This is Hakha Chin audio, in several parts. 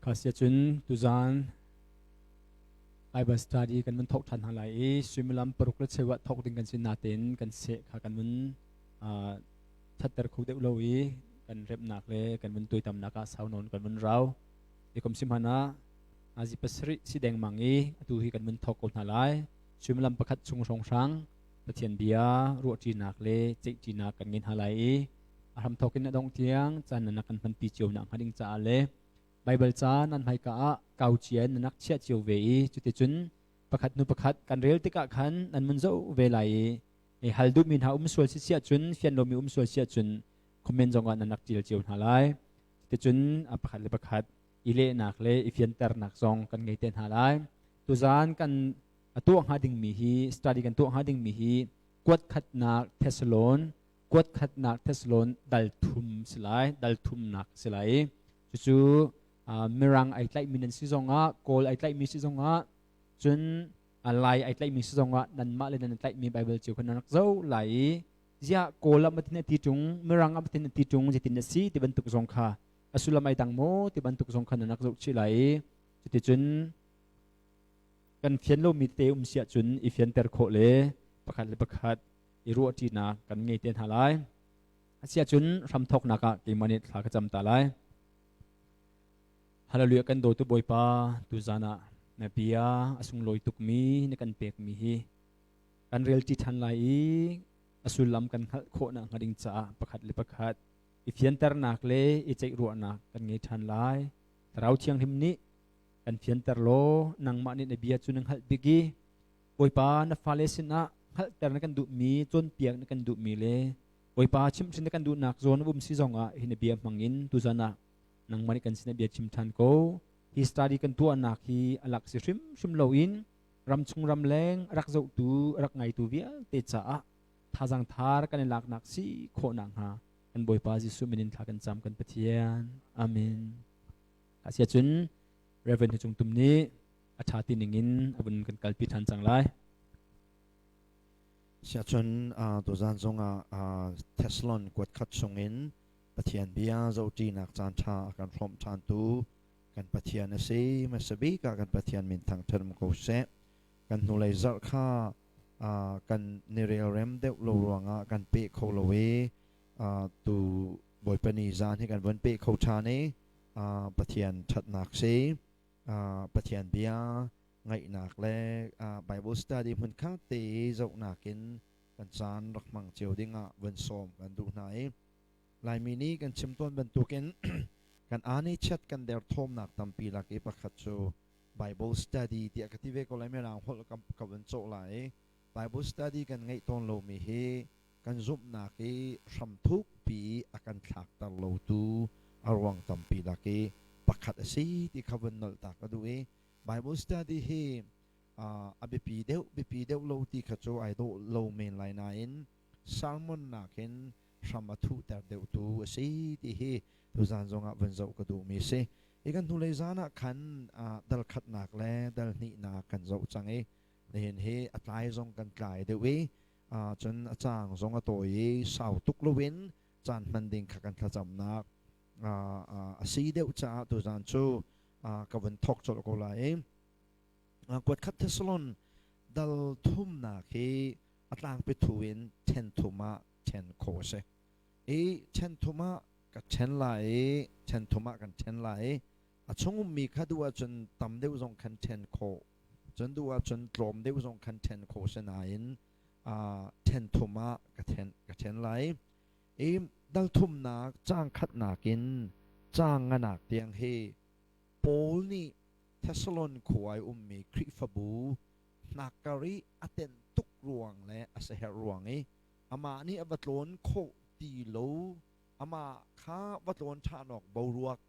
Khasiacun tuzaan Bible study kan vun thawk ṭhan hna lai i suimilam paruk le cheu ah thawk ding kan si natein kan seh kha kan vun ṭhatter kho deuh lo i kan remhnak le kan vun tuaitamnak ah sau nawn kan vun rau. Nikum si hmanh ah nazi pasarih si dengmang i atu hi kan vun thawk ko hna lai. Suimilam pakhat chung hrawnghrang Pathian bia ruahṭinak le ceihṭinak kan ngei hna lai i a hramthawk in a dongh tiang caan nan rak kan hmanpi cio nak hnga ding caah le Baibal ca nan hmaika ah kau cia in nan rak chiah cio ve i cuticun pakhat hnu pakhat kan rel tikah khan nan mun zoh ve lai i hal duhmi hna um sual si siah cun fian lomi um sual siah cun comment zongah nan rak ṭial cio hna lai. Cuticun a pakhat le pakhat i lehnak le i fianternak zong kan ngei te hna lai. Tuzaan kan a tuah hnga dingmi hi study kan tuah hnga dingmi hi kuat khatnak Thessalon kuat khatnak Thessalon dal thum si lai dal thumnak si lai cucu Mirang ai tlaihmi nan si zongah Kawl ai tlaihmi si zongah cun Lai ai tlaihmi si zongah nanmah le nan tlaihmi Bible cio kha nan rak zoh lai i ziah Kawl ah matin a ti ṭung Mirang ah matin a ti ṭung zeitin a si ti bantuk zong kha a sullam ai dang maw ti bantuk zong kha nan rak zoh chih lai i cuticun kan fian lomi tete um si ahcun i fianter khawh le pakhat le pakhat i ruahṭinak kan ngei te hna lai. Asiahcun hramthawknak ah keimah nih thla ka cam ta lai. Hallelujah kan dawtu Bawipa tuzan ah na bia a sunglawi tukmi na kan pekmi hi kan relṭi ṭhan lai i a sullam kan hngalh khawhnak hnga ding caah pakhat le pakhat i fianternak le i ceihruahnak kan ngei ṭhan lai. Thlarau Thianghlim nih kan fianter law nangmah nih na bia cu na hngalh bik i Bawipa na fale sinah hngalhter na kan duhmi cawnpiak na kan duhmi le Bawipa chimhhrin na kan duhnak zawn um si zongah hi na bia hmangin tuzan ah nangmah nih kan sinah bia chim ṭhan ko. Hi study kan tuahnak hi a lak si hrimhrim loin ramchung ramleng rak zohtu rak ngaitu vialte caah thazaang thar kan i laknak si khawh nakhnga kan Bawipa Jesuh min in thla kan cam kan Pathian. Amen. Asiahcun Reverend Hi Cung Tum nih a ṭha ti ningin a vun kan kalpi ṭhan cang lai. Siahcun tuzan zongah Thessalon kuat khat chungin Pathian bia zohṭinak caan ṭha a kan hrawmh ṭhantu kan Pathian a si. Hmasa bik ah kan Pathian min thangṭhat um ko seh. Kan hnulei zarh kha kan ni relrem deuh lo ruangah kan peh kho lo i tu Bawipa ni zan hi kan vun peh kho ṭhan i Pathian ṭhatnak si. Pathian bia ngaihnak le Bible study hmunkhat te i zohnak in kan caan rak hmang cio dingah vun sawm kan duh hna i Laimi nih kan chim tawn bantukin kan aan i chiat kan derthawmnak tampi lak i pakhat cu Bible study tiah ka ti ve ko lai mirang holh ka vun cawh lai i Bible study kan ngeih tawn lomi hi kan zumhnak i hramthuk pi a kan thlakter lotu a ruang tampi lak i pakhat a si ti kha vun nolh ta ka duh i Bible study hi a biapi deuh biapi deuh lo ti kha cu ai dawh lo men lai nain sermon nakin hram a thuhter deuhtu a si ti hi tuzan zongah vun zoh ka duhmi a si. Hi kan hnulei zan ah khan dal khatnak le dal hnihnak kan zoh cang i nihin hi a tlai zong kan tlai deuh i cun a caang zong a tawi i sau tuk loin caan hman ding kha kan thlacamnak a si deuh caah tuzan cu ka vun thawk colh ko lai i kuat khat Thessalon dal thumnak hi a tlangpi thu in then thum ah then khawh a si i then thum ah ka then lai i then thum ah kan then lai i a chung ummi kha duh ahcun tam deuh zong khan then khawh cun duh ahcun tlawm deuh zong khan then khawh si nain then thum ah ka then lai i dal thumnak caang khatnak in caang nganak tiang hi Paul nih Thessalon khua i ummi Khrihfabu hnakkar i a tenh tuk ruang le a siaherh ruang i amah nih a va tlawn khawh ti lo amah kha va tlawn ṭhan awk boruak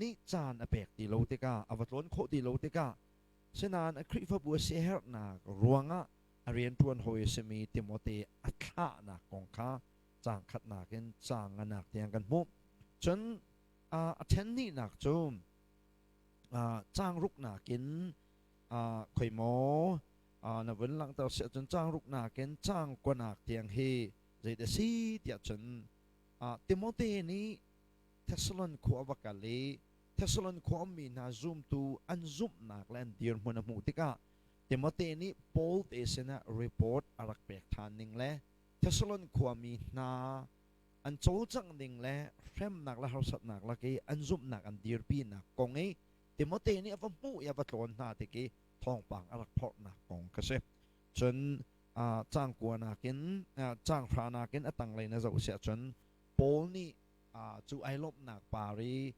nih caan a pek ti lo tikah a va tlawn khawh ti lo tikah sinain a Khrihfabu a siaherhnak ruangah a rianṭuan hawi a simi Timote a thlahnak kong kha caang khatnak in caang nganak tiang kan hmuh. Cun a ṭhen hnihnak cu caang ruknak in khoi maw na vun langhter si ahcun caang ruknak in caang kuanak tiang hi zeidah si tiah cun Timote nih Thessalon khua a va kal i Thessalon khua ummi hna zumtu an zumhnak le an dirhmun a hmuh tikah Timote nih Paul te sinah report a rak pek ṭhan ning le Thessalon khuami hna an cawlcangh ning le hremnak le harsatnak lak i an zumhnak an dirpinak kong i Timote nih a va hmuh i a va tlawn hna tik i thawngpang a rak phorhnak kong kha si. Cun caang kua nakin caang hra nakin a tanglei na zoh siah cun Paul nih cu ai lawmhnak par i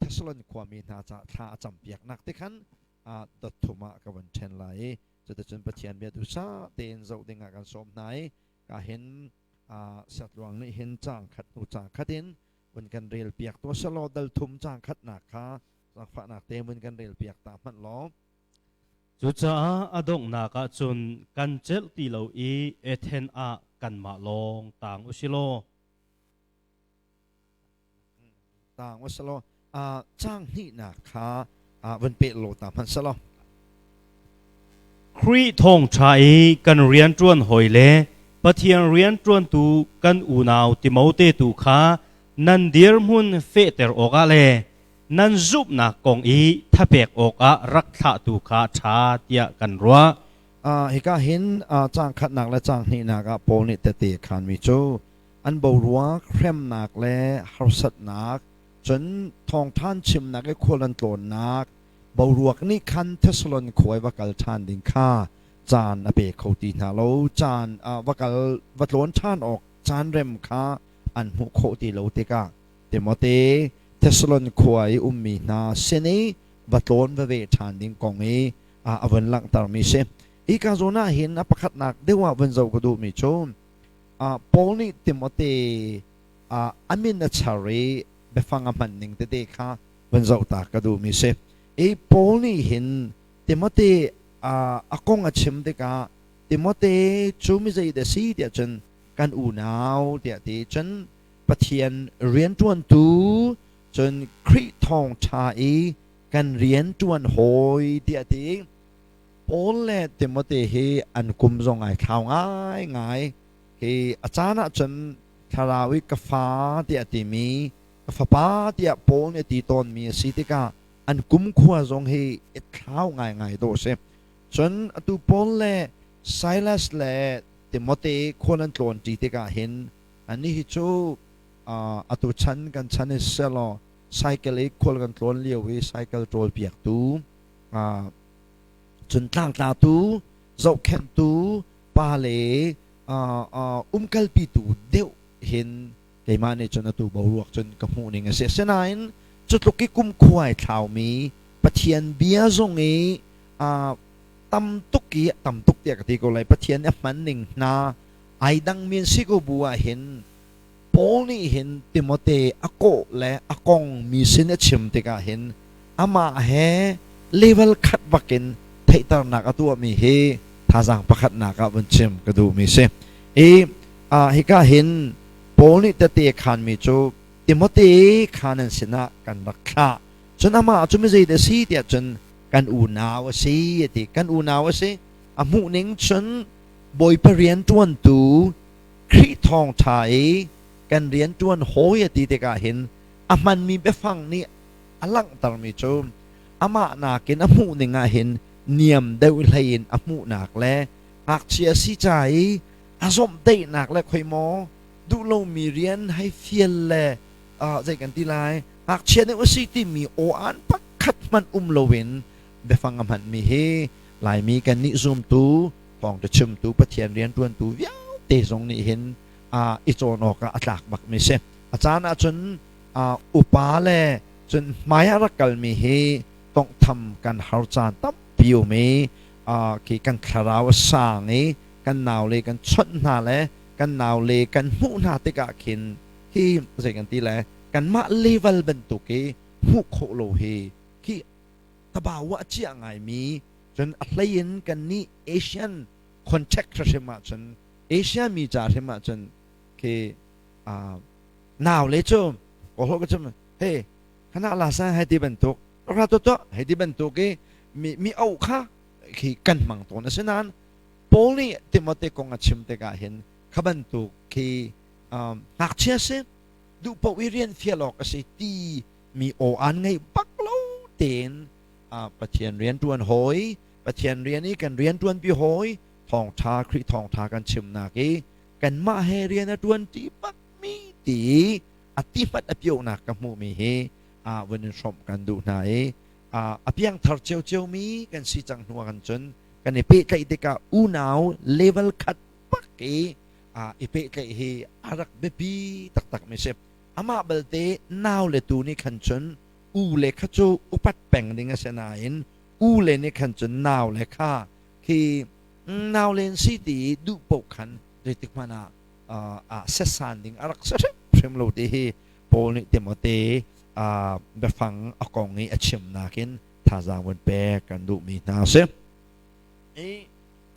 Thessalon khuami hna caah thla a campiaknak te khan dot thum ah ka von ṭhen lai i cuticun Pathian bia duhsah tein zoh ding ah kan sawm hna i ka hin satluang nih hin caang khat hnu caang khat in vun kan rel piak tuah selaw dal thum caang khatnak kha zaangfahnak te vun kan rel piak ta hmanh law. Cucaah a donghnak ah cun kan celh ti lo i Athen ah kanmah lawng taang u si law. Taang u si law caang hnihnak kha vun peh law ta hmanh selaw. Khrih thawngṭha i kan rianṭuan hawi le Pathian rianṭuantu kan unau Timote tu kha nan dirhmun fehter awkah le nan zumhnak kong i thapek awkah rak thlahtu kha ṭha tiah kan ruah. Hika hin caang khatnak le caang hnihnak ah Paul nih tehte a khaanmi cu an boruak hremnak le harsatnak cun thawngṭhan chimnak i khual an tlawnnak boruak nih khan Thessalon khua i va kal ṭhan ding kha caan a pe kho ti hna lo. Caan va kal va tlawn ṭhan awk caan rem kha an hmuh khawh ti lo tikah Timote Thessalon khua i ummi hna sin i va tlawn va ve ṭhan ding kong i a vun langhtermi si. Hika zawn ah hin a pakhatnak deuh ah vun zoh ka duhmi cu Paul nih Timote a min a char i biafang a hman ning tete kha vun zoh ta ka duhmi si. I Paul nih hin Timote a kong a chim tikah Timote cu mi zei dah si tiah cun kan unau tiah ti cun Pathian rianṭuantu cun Khrih thawngṭha i kan rianṭuan hawi tiah ti. Paul le Timote hi an kum zong ai thlau ngaingai. Hi a caan ah cun thlarau i ka fa tiah timi ka fapa tiah Paul nih a ti tawnmi a si tikah an kumkhua zong hi i thlau ngaingai dawh a si. Cun atu Paul le Silas le Timote khual an tlawnṭi tikah hin anih hi cu atu chan kan chan i selaw cycle i khual kan tlawn lio i cycle ṭawl piaktu cun tlangtlatu zohkhenhtu pa le umkalpitu deuh hin keimah nih cun atu boruak cun ka hmuh ning a si. Asinain cu tluk i kumkhua ai thlaumi Pathian bia zong i tam tuk i tam tuk tiah ka ti ko lai Pathian nih a hman ning hna ai dangmi an si ko bu ah hin Paul nih hin Timote a kawh le a kong mi sin a chim tikah hin amah he level khat bakin theihternak a tuahmi hi thazaang pakhatnak ah vun chim ka duhmi si. I hika hin Paul nih tehte a khaanmi cu Timote kha nan sinah kan rak thlah. Cun amah cu mi zeidah a si tiah cun kan unau a si a ti. Kan unau a si. A hmuhning cun Bawipa rianṭuantu Khrih thawngṭha i kan rianṭuan hawi a ti tikah hin a hmanmi biafang nih a langhtermi cu amah nakin a hmuhning ah hin niam deuh hlei in a hmuhnak le ngakchia si ca i a zawmhtaihnak le khoi maw duh lomi rian hei fial le zei kan ti lai ngakchia nih a si timi aw-aan pakhat hmanh um loin biafang a hmanmi hi Laimi kan nih zumtu thawngṭha chimtu Pathian rianṭuantu vialte zong nih hin i cawn awkah a tlak bakmi si. A caan ahcun upa le cun hmai ah rak kalmi hi tawnghtham kan har caan tampi um i khi kan thlarau a sang i kan naule kan chawnh hna le kan naule kan hmuh hna tikah khin hi zei kan ti le kanmah level bantuk i hmuh khawh lo hi khi tabawa a ciah ngaimi cun a hlei in kannih Asian contact hrim ahcun Asia mi ca hrim ahcun khi naule cu kawlholh ka chim hey khana la sa hei ti bantuk ra to to hei ti bantuk i mi mi au kha khi kan hmang tawn asinain Paul nih Timote kong a chim tikah hin kha bantuk khi ngakchia si duh paoh i rian fial awk a si ti. Mi aw aan ngeih bak lo tein Pathian rianṭuan hawi, Pathian rian i kan rianṭuanpi hawi, thawngṭha Khrih thawngṭha kan chimnak i kanmah he rian a ṭuanṭi bakmi ti i a ti hmanh a pionak ka hmuhmi hi vun in hrawmh kan duh hna i a piangthar ciocio mi kan si cang hnu ah kan cun kan i pehtlaih tikah unau level khat bak i i pehtlaih hi a rak biapi taktak mi si. Amah balte nau le tu nih khan cun u le kha cu upat peng ding a si nain u le nih khan cun nau le kha khi nau len si ti i duh paoh khan zeitik hmanh ah ah setsan ding a rak si hrimhrim lo ti hi Paul nih Timote biafang a kong i a chimnak in thazaang vun pek kan duhmi hna a si.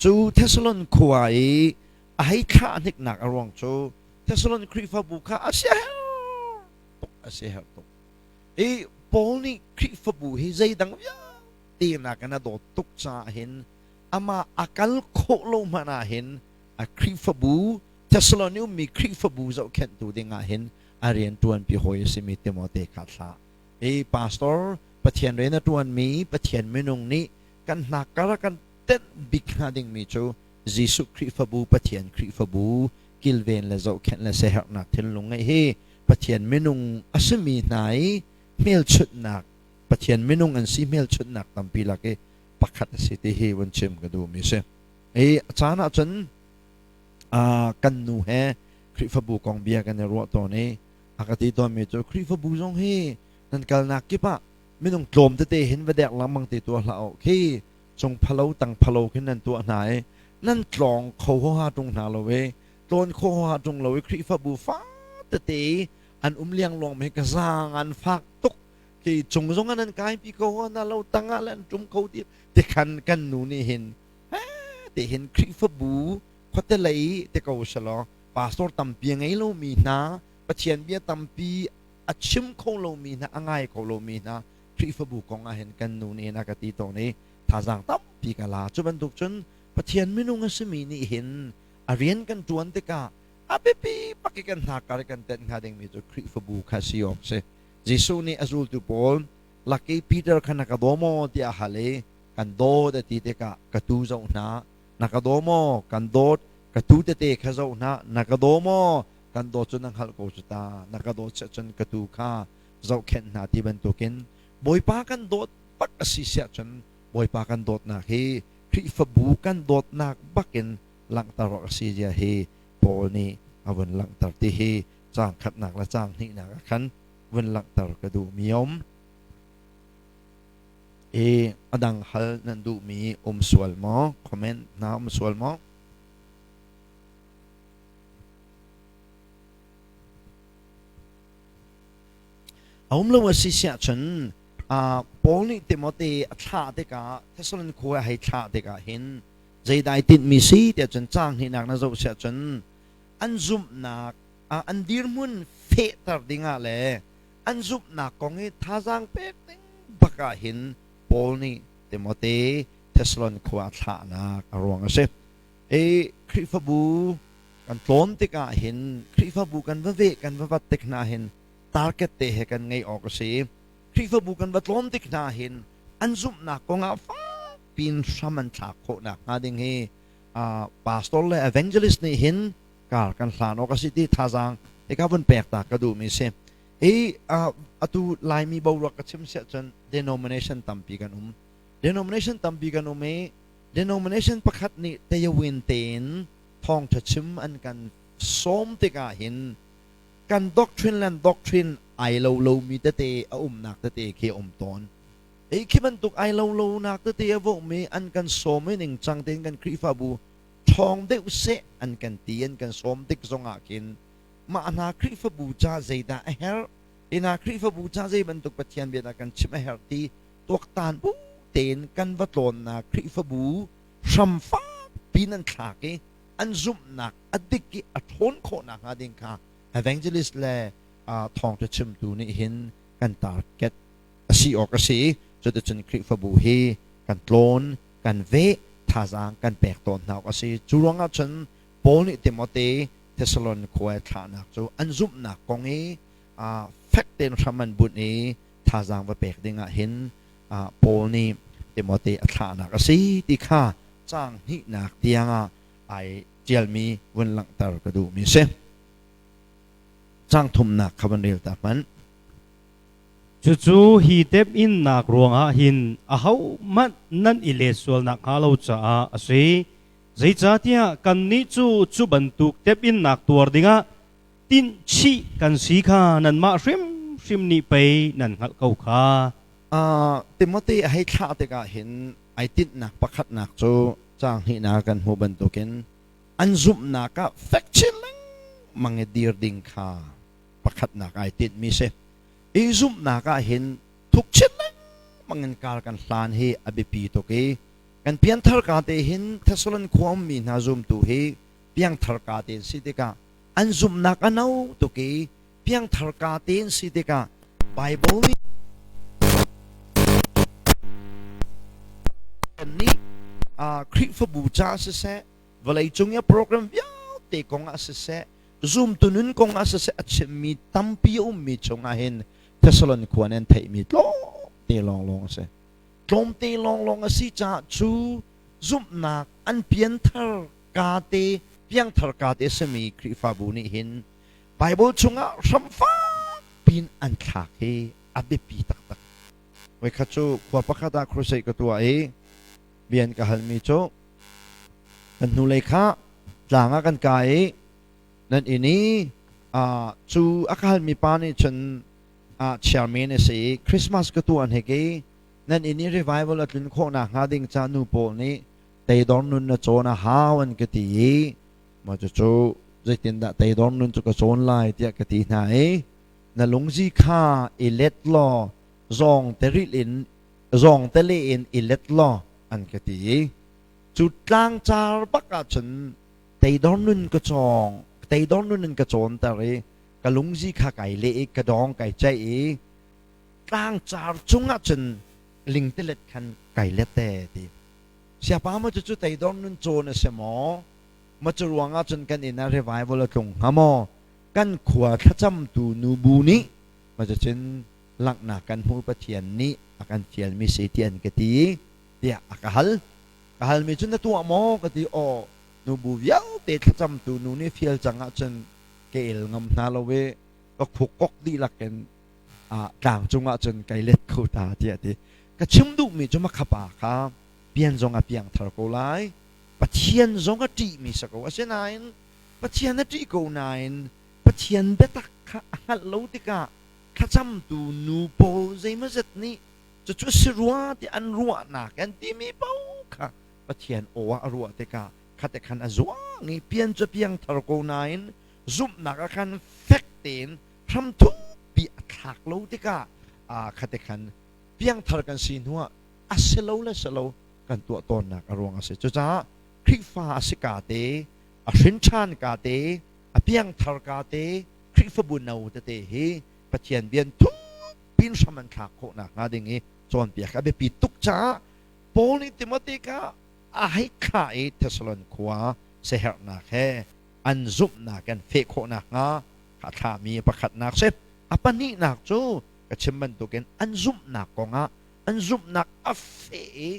Cu Thessalon khua i a hei thlah hniknak a ruang cu Thessalon Khrihfabu kha a siaherh tuk a siaherh tuk. I Paul nih Khrihfabu hi zeidang vialte nakin a dawt tuk caah hin amah a kal khawh lo hmanh ah hin a Khrihfabu Thessalon i ummi Khrihfabu zohkhenhtu ding ah hin a rian ṭuanpi hawi a simi Timote kha thlah. Hi pastor Pathian rian a ṭuanmi Pathian minung nih kan hnakkar a kan tenh bik hnga dingmi cu Jesuh Khrihfabu Pathian Khrihfabu kilven le zohkhenh le siaherhnak thinlung ngeih hi Pathian minung a simi hna i hmelchunhnak Pathian minung an si hmelchunhnak tampi lak i pakhat a si ti hi vun chim ka duhmi a si. I a caan ahcun kan nu he Khrihfabu kong bia kan i ruah tawn i a ka ti tawnmi cu Khrihfabu zong hi nan kalnak kip ah minung tlawm tete hin va dek lengmang te tuah hlah u khi cung phalo tang phalo khin nan tuah hna i nan tlawng kho huaha ṭung hna lo i tlawn kho huaha ṭung lo i Khrihfabu fa tete an um liangluang mi ka zaang an fak tuk khi cung zong ah nan kai pi ko na lo tang ah le an ṭum kho ti ti khan kan nu nih hin ti hin Khrihfabu khuate lei te ko selaw pastor tampi a ngei lomi hna Pathian bia tampi a chim kho lomi hna a ngai kho lomi hna Khrihfabu kong ah hin kan nu nih hin a ka ti tawn i thazaang tampi ka la. Cu bantuk cun Pathian minung a simi nih hin a rian kan ṭuan tikah a biapi bak i kan hnakar i kan tenh hnga dingmi cu Khrihfabu kha si awk si. Jesuh nih a zultu pawl lak i Peter kha na ka daw maw tiah a hal i kan dawt a ti tikah ka tuu zoh hna na ka daw maw kan dawt ka tuu tete kha zoh hna na ka daw maw kan dawt cu na hngalh ko cu ta na ka dawt cun ka tuu kha zohkhenh hna ti bantukin Bawipa kan dawt bak a si siah cun Bawipa kan dawtnak hi Khrihfabu kan dawtnak bakin langhter awk a si zia hi Paul nih a vun langhter ti hi caang khatnak le caang hnihnak ah khan vun langhter ka duhmi a um. I a dang hal nan duhmi um sual maw? Comment hna um sual maw? A um lo a si siah cun Paul nih Timote a thlah tikah Thessalon khua a hei thlah tikah hin zeidai tinhmi si tiah cun caang hnihnak na zoh siah cun an zumhnak an dirhmun fehter dingah le an zumhnak kong i thazaang pek ding bak ah hin Paul nih Timote Thessalon khua a thlahnak a ruang a si. I Khrihfabu kan tlawn tikah hin Khrihfabu kan va veh kan va vat tik hna hin target te he kan ngeih awk a si. Khrihfabu kan va tlawn tik hna hin an zumhnak kongah fak piin hram an thlak khawh nakhnga ding hi pastor le evangelist nih hin kar kan hlan awk a si ti thazaang hika vun pek ta ka duhmi si. Hi atu Laimi boruak ka chim siah cun denomination tampi kan um. Denomination tampi kan um i denomination pakhat nih tayawin tein thawngṭha chim an kan sawm tikah hin kan doctrine le doctrine ai lo lomi tete a umnak tete khi a um tawn. Hi khi bantuk ai lo lonak tete a vawhmi an kan sawm i ningcang tein kan Khrihfabu ṭhawng deuh seh an kan ti an kan sawm tik zongah khin mah hna Khrihfabu ca zeidah a herh hi hna Khrihfabu ca zei bantuk Pathian bia dah kan chim a herh ti tuaktan bu tein kan va tlawnnak Khrihfabu hram fakpi nan thlak i an zumhnak a dik i a ṭhawn khawh nakhnga ding kha evangelist le thawngṭha chimtu nih hin kan target a si awk a si. Cuticun Khrihfabu hi kan tlawn, kan veh, thazaang kan pek tawn hna awk a si. Cu ruangah cun Paul nih Timote Thessalon khua i thlahnak cu an zumhnak kong i. Fek tein hram an bunh i thazaang va pek ding ah hin Paul nih Timote a thlahnak a si ti kha caang hnihnak tiang ah ai ṭialmi vun langhter ka duhmi a si. Caang thumnak kha van rel ta hmanh. Cucu hi temhinnak ruangah hin ahohmanh nan i let sual nakhnga lo caah a si. Zeicahtiah kannih cu cu bantuk temhinnak tuar dingah tinhchih kan si kha nanmah hrimhrim nih pei nan hngalh ko kha. Timote a hei thlah tikah hin ai tinhnak pakhatnak cu caang hnihnak kan hmuh bantukin an zumhnak ah fek chin lengmang i dir ding kha pakhatnak ai tinhmi si. I zumhnak ah hin thuk chin lengmang in kar kan hlan hi a biapi tuk i kan pianthar ka te hin Thessalon khua ummi hna zumtu hi piangthar ka te si tikah an zumhnak a no tuk i piangthar ka tein si tikah Bible nih nih Khrihfabu ca siseh vawlei cung i program vialte kong ah siseh zumtu nun kong ah siseh a chimmi tampi a ummi chungah hin Thessalon khua nih an theihmi tlawmte lawnglawng a si. Tlawmte lawnglawng a si caah cu zumhnak an pianthar ka te piangthar ka te simi Khrihfabu nih hin Bible chungah hramfak pin an thlak hi a biapi taktak. Voikhat cu khua pakhat ah crusade ka tuah i bian ka halmi cu kan hnulei kha tlang ah kan kai i nan inn i cu a ka halmi pa nih cun chairman a si i Christmas ka tuah hnek i nan inn i revival a tlun khawh nakhnga ding ca nu pawl nih teidor nun na cawn a hau an ka ti i mah cucu zeitindah teidor nun cu ka cawn lai tiah ka ti hna i na lungzi kha i let law zawng te rilh in zawng te le in i let law an ka ti i cu tlangcar bak ah cun teidor nun ka cawng teidor nun in ka cawnter i ka lungzi kha kai leh i ka dawng kai ceih i tlangcar cungah cun lingtelet khan kai let te ti siapa ma cu teidor nun cawn a si maw ma cu ruangah cun kan inn ah revival a tlung hnga maw kan khua thlacamtu nubu nih ma cun langhnak kan hmu Pathian nih a kan fialmi si ti an ka ti tiah a ka hal ka halmi cun na tuah maw ka ti aw nubu vialte thlacamtu nu nih fial cang ahcun ka el ngam hna lo i ka khuk kok dihlak in tlang cungah cun kai let kho ta tiah ti ka chim duhmi cu makhapa kha pian zong a piang thar ko lai Pathian zong a ṭihmi si ko asinain Pathian a ṭih ko nain Pathian biatak kha a hngalh lo tikah thlacamtu nu pawl zeimawzet nih cucu si rua ti an ruahnak an timi paoh kha Pathian aw ah a ruah tikah khate khan a zuang i pian cu piang thar ko nain zumhnak ah khan fek tein hramthukpi a thlak lo tikah khate khan piangthar kan si hnuah a si lo le si lo kan tuah tawnnak a ruang a si. Cucaah Khrihfa a si ka te, a hrin ṭhan ka te, a piangthar ka te, Khrihfabu no tete hi Pathian bian thukpin hram an thlak khawh nakhnga ding i cawnpiak a biapi tuk caah Paul nih Timote kha a hei thlah i Thessalon khua siaherhnak he an zumhnak an feh khawh nakhnga a thlahmi pakhatnak si. A pahnihnak cu ka chim bantukin an zumhnak kongah an zumhnak a feh i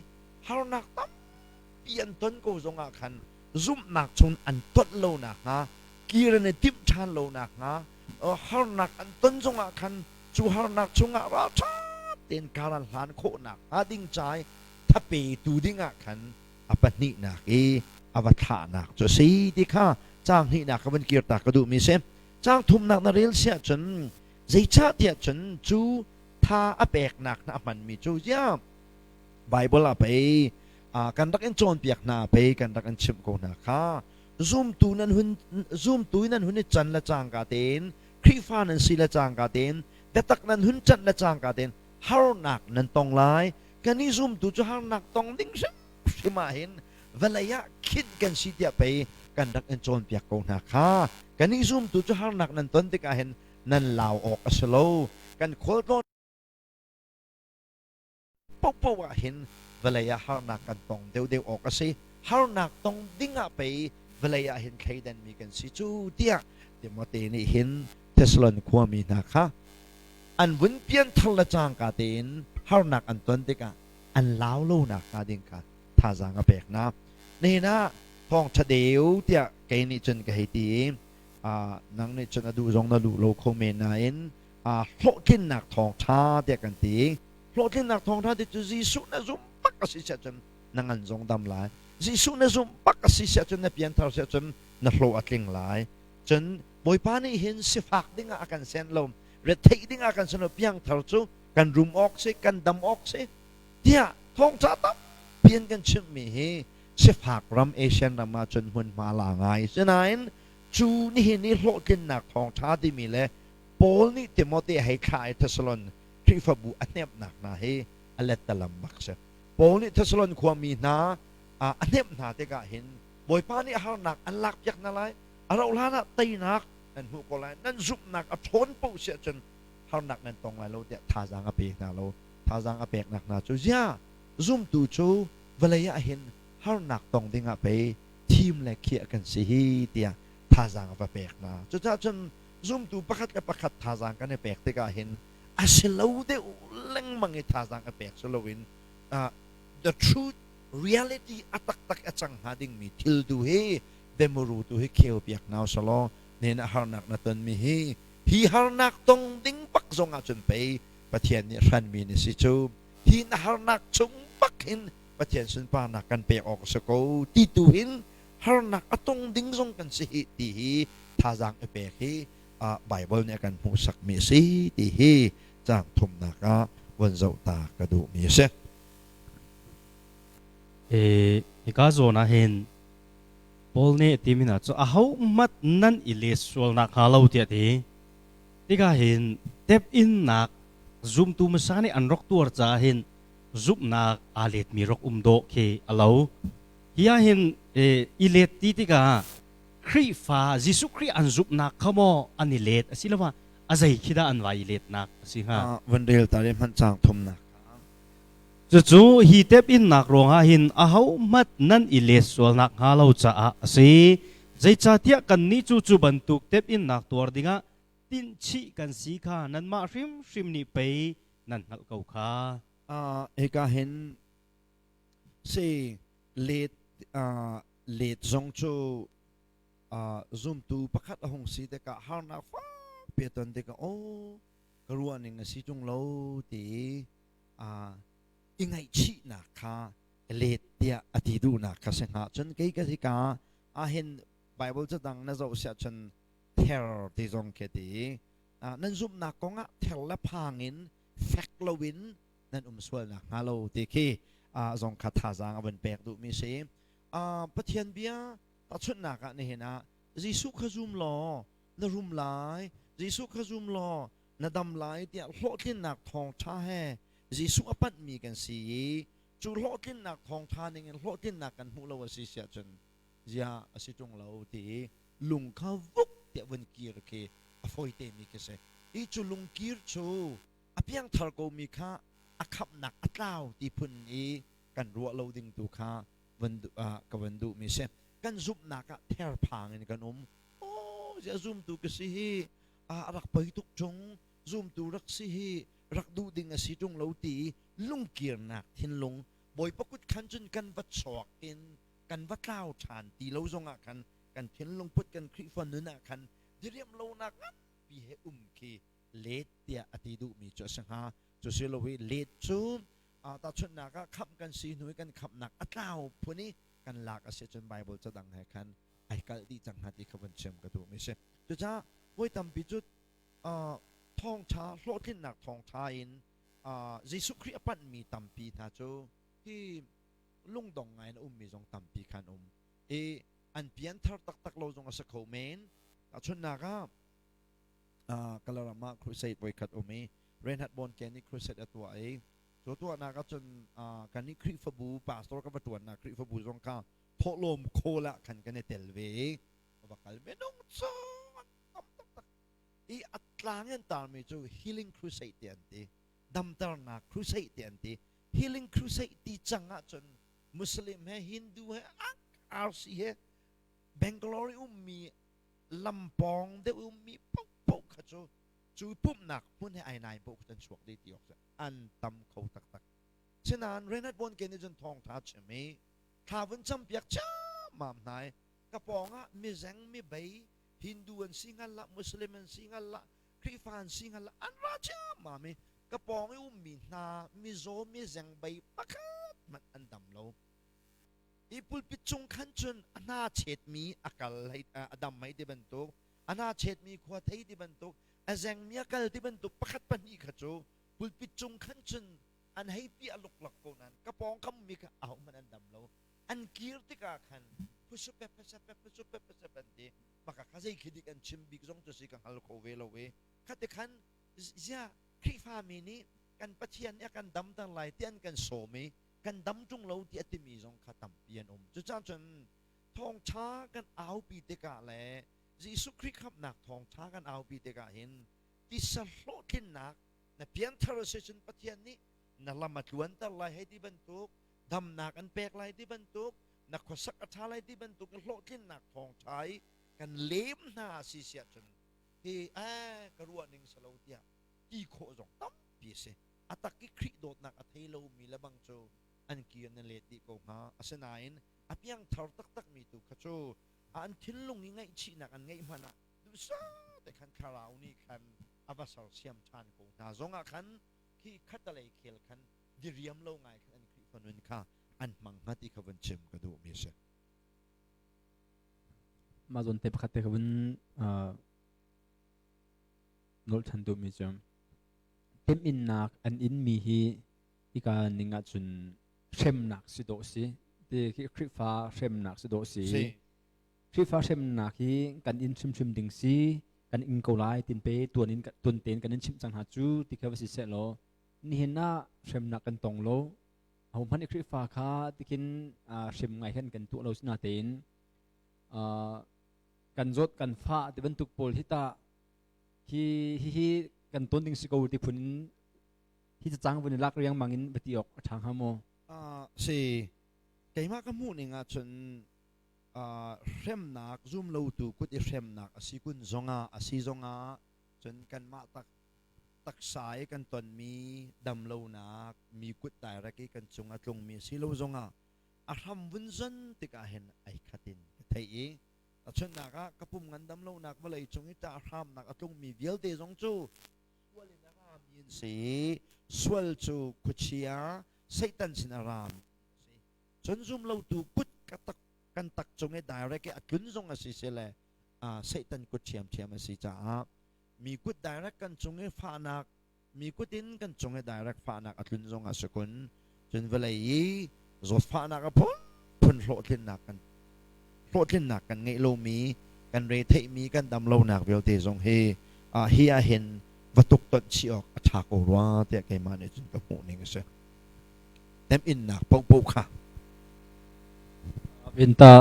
harnak tampi an ton ko zongah khan zumhnak chung an tonh lo nakhnga kir an i timh ṭhan lo nakhnga harnak an ton zongah khan cu harnak chungah ralṭha tein kar an hlan khawh nakhnga ding ca i thapetu dingah khan a pahnihnak i a va thlahnak cu a si ti kha caang hnihnak ka van kirtak ka duhmi si. Caang thumnak na rel siah cun zeicahtiah cun cu tha a peknak hna a hmanmi cu ziah Bible ah pei kan rak in cawnpiak hna pei kan rak in chimh ko hna kha zumtu nan hun zumtu nan hun i can le cangka tein Khrihfa nan si le cangka tein biatak nan hun canh le cangka tein harnak nan tong lai kan i zumtu cu harnak tong ding hrimhrim ah hin vawlei ah khinh kan si tiah pei kan rak in cawnpiak ko hna kha kan i zumtu cu harnak nan ton tikah hin nan lau awk a si lo kan khualtlawn paohpaoh ah hin vawlei ah harnak kan tong deuhdeuh awk a si harnak tong ding ah pei vawlei ah hin thleidanmi kan si cu tiah Timote nih hin Thessalon khuami hna kha. An vun pianthar le cangka tein harnak an ton tikah an lau lonak hnga ding kha thazaang a pek hna. Nihin ah thawngṭha deu tiah kei nih cun ka hei ti i nang nih cun a duh zong na duh lo kho men nain hlawhtlinnak thawngṭha tiah kan ti. Hlawhtlinnak thawngṭha ti cu Jesuh na zum bak a si siah cun na ngan zong dam lai. Jesuh na zumh bak a si siah cun na pianthar siah cun na hlawh a tling lai. Cun Bawipa nih hin sifak dingah a kan sen lo, retheih dingah a kan sen lo, piangthar cu kan rum awk si, kan dam awk si tiah thawngṭha tampi an kan chimhmi hi sifak ram Asian ram ah cun hmunhma la ngai. Sinain cu nihin i hlawhtlinnak thawngṭha timi le Paul nih Timote hei thlah i Thessalon Khrihfabu a hnemhnak hna hi a lettalam bak si. Paul nih Thessalon khuami hna a hnemh hna tikah hin Bawipa nih harnak an lakpiak hna lai, a rauh hlan ah teinak nan hmuh ko lai, nan zumhnak a ṭhawn paoh si ahcun harnak nan tong lai lo tiah thazaang a pe hna lo. Thazaang a peknak hna cu ziah zumtu cu vawlei ah hin harnak tong dingah pei thim le khiah kan si hi tiah thazaang a va pek hna. Cucaah cun zumtu pakhat le pakhat thazaang kan i pek tikah hin a si lo deuh lengmang i thazaang a pek si loin the truth reality a taktak a cang hnga dingmi thil tu hi demuru tu hi kheu piak hna usalaw nen a harnak na tonmi hi hi harnak tong ding bak zong ah cun pei Pathian nih hranmi na si cu hi na harnak chung bak hin Pathian sunparnak kan pek awk a si ko ti tu hin harnak a tong ding zong kan si hi ti hi thazaang i pek hi Bible nih a kan hmuhsakmi a si ti hi caang thumnak ah von zoh ta ka duhmi a si. Hika zawn ah hin Paul nih timi hna cu ahohmanh nan i let sualnak hnga lo tiah a ti. Tikah hin tep-innak zumtu hmasa nih an rak tuar caah hin zumhnak aa letmi rak um dawh khi a lo. Hi ah hin i let ti tikah Khrihfa Jesuh Khrih an zumhnak kha maw an i let asiloah a zei khi dah an vai i letnak a si hnga? Van rel ta le hmanh caang thumnak. Cucu hi tep-innak ruangah hin ahohmanh nan i let sualnak hnga lo caah a si. Zeicahtiah kannih cu cu bantuk tep-innak tuar dingah tinhchih kan si kha nanmah hrimhrim nih pei nan hngalh ko kha. Hika hin si let let zong cu zumtu pakhat a hung si tikah harnak fakpi a ton tikah aw ka ruahning a si ṭung lo ti i ngaihchihnak kha let tiah a ti duhnak kha si hnga. Cun kei ka hika ahhin Bible cadang na zoh siah cun ther ti zong khi ti nan zumhnak kongah ther le phang in fek loin nan um sualnak hnga lo ti khi zong kha thazaang a van pek duhmi si. Pathian bia tahchunhnak ah nihin ah Jesuh kha zum law na rum lai, Jesuh kha zum law na dam lai tiah hlawhtlinnak thawngṭha he Jesuh a panhmi kan si i cu hlawhtlinnak thawngṭha ningin hlawhtlinnak kan hmuh lo a si siah cun zia a si ṭung lo ti i lung kha vuk tiah vun kir khi a fawi temi khi si. Hi cu lungkir cu a piangthar komi kha a khamhnak a tlau ti phun i kan ruah lo ding tu kha van ka van duhmi si. Kan zumhnak ah therphang in kan um. Aw, ziah zumtu ka si hi a rak poi tuk ṭung, zumtu rak si hi rak duh ding a si ṭung lo ti lungkirnak thinlung Bawipa kut khan cun kan va chuak in kan va tlau ṭhan ti lo zongah khan kan thinlung put kan Khrihfa nun ah khan diriam lonak nganpi he um khi let tiah a ti duhmi cu a si hnga. Cu si lo i let cu tahchunhnak ah khamh kan si hnu i kan khamhnak a tlau phun i kan lak a si cun Bible cadang he khan ai kalh dih cang hnga ti kha vun chim ka duhmi si. Cucaah voi tampi cu thawngṭha hlawhtlinnak thawngṭha in Jesuh Khrih a panhmi tampi hna cu hi lungdong ngai in a ummi zong tampi khan um i an pianthar taktak lo zong a si kho men. Tahchunhnak ah Kalaram ah crusade voikhat um i Reinhard Bonnke nih crusade a tuah i cu tuahnak ahcun kan nih Khrihfabu pastor ka va ṭuannak Khrihfabu zong kha thawhlawm khawl ah khan kan i tel ve i va kal minung cu an tam taktak i a tlang in tarmi cu healing crusade ti an ti, damternak crusade ti an ti. Healing crusade ti cang ahcun Muslim he Hindu he RC he Bangalore i ummi lampawng deuh ummi paohpaoh kha cu. Cu pumhnak hmun he ai nai poh an chuak dih ti awk an tam kho taktak. Sinain Reinhard Bonnke nih cun thawngtha chim i thla vun campiak ciammam hna i ka pawngah mizeng mibei Hindu an si hngal lah, Muslim an si hngal lah, Khrihfa an si hngal lah, an ra ciammam i ka pawng i ummi hna mizaw mizeng bei pakhat hmanh an dam lo. I pulpit cung khan cun a hna chetmi a kal hei a dam hei ti bantuk, a hna chetmi khua thei ti bantuk, a zengmi a kal ti bantuk pakhat pahnih kha cu pulpit cung khan cun an hei piah luklak ko nain ka pawngkam mi kha ahohmanh an dam lo. An kir tikah khan phusupe phusepe phusupe phusepe an ti. Maka kha zei khi dik an chim bik zong cu si ka hngal kho ve lo i khati khan ziah Khrihfami nih kan Pathian nih a kan damter lai ti an kan sawm i kan dam ṭung lo ti a timi zong kha tampi an um. Cucaah cun thawngṭha kan aupi tikah le Jesuh Khrih khamhnak thawngṭha kan aupi tikah hin tisa hlawhtlinnak na pianthar a si cun Pathian nih na lam a tluanter lai hei ti bantuk damnak an pek lai ti bantuk na khuasak a ṭha lai ti bantuk hlawhtlinnak thawngṭha i kan lem hna si siah cun hi ka ruah ning si lo tiah ti khawh zong tampi a si. A tak i Khrih dawtnak a thei lomi le bang cu an ki an i let dih ko hnga. Asinain a piangthar taktakmi tu kha cu an thinlung i ngaihchihnak an ngeih hmanh ah duhsah te khan thlarau nih khan a va sersiam ṭhan ko hna zongah khan khi khatalei khel khan diriam lo ngai khan an Khrihfa nun kha an hmang hnga ti kha vun chim ka duhmi a si. Mah zawn te pakhat te ka vun nolh ṭhan duhmi cu temhinnak an inmi hi hika ning ahcun hremnak si dawh si ti khi Khrihfa hremnak si dawh si. Khrihfa hremnak hi kan in hrimhrim ding si, kan in ko lai tin pe tuan in tuan tein kan in chimh cang hna cu ti kha va si seh law nihin ah hremnak kan tong lo, ahohmanh i Khrihfa kha tikin hrem ngai khan kan tuah lo sinatein kan zawt kan fah ti bantuk pawl hi tah hi hi kan ton ding si ko ti phun in hi cacang vun i lak riangmang in va ti awk a ṭha hnga maw? Si, keimah ka hmuh ning ahcun hremnak zum lotu kut i hremnak a si kun zongah a si zongah cun kanmah tak taksa i kan tonmi damlonak mi kut direct i kan cung a tlungmi a si lo zongah a hram vun zon tikah hin ai khat in ka theih i tahchunhnak ah ka pum ngandam lonak vawlei cung i ṭah hramnak a tlungmi vialte zong cu sual in a rami an si. Sual cu khuachia Satan sin a rami a si. Cun zumlotu kut ka tak kan tak cung i direct i a tlun zong a si si le Satan kut ṭhiamṭhiam a si caah mi kut direct kan cung i fahnak, mi kut in kan cung i direct fahnak a tlun zong a si kun. Cun vawlei i zawtfahnak a phunphun hlawhtlinnak kan ngeih lomi, kan retheihmi, kan dam lonak vialte zong hi hi ah hin va tuk tonh chih awk a ṭha ko rua tiah keimah nih cun ka hmuh ning a si. Temhinnak paohpaoh kha. Venta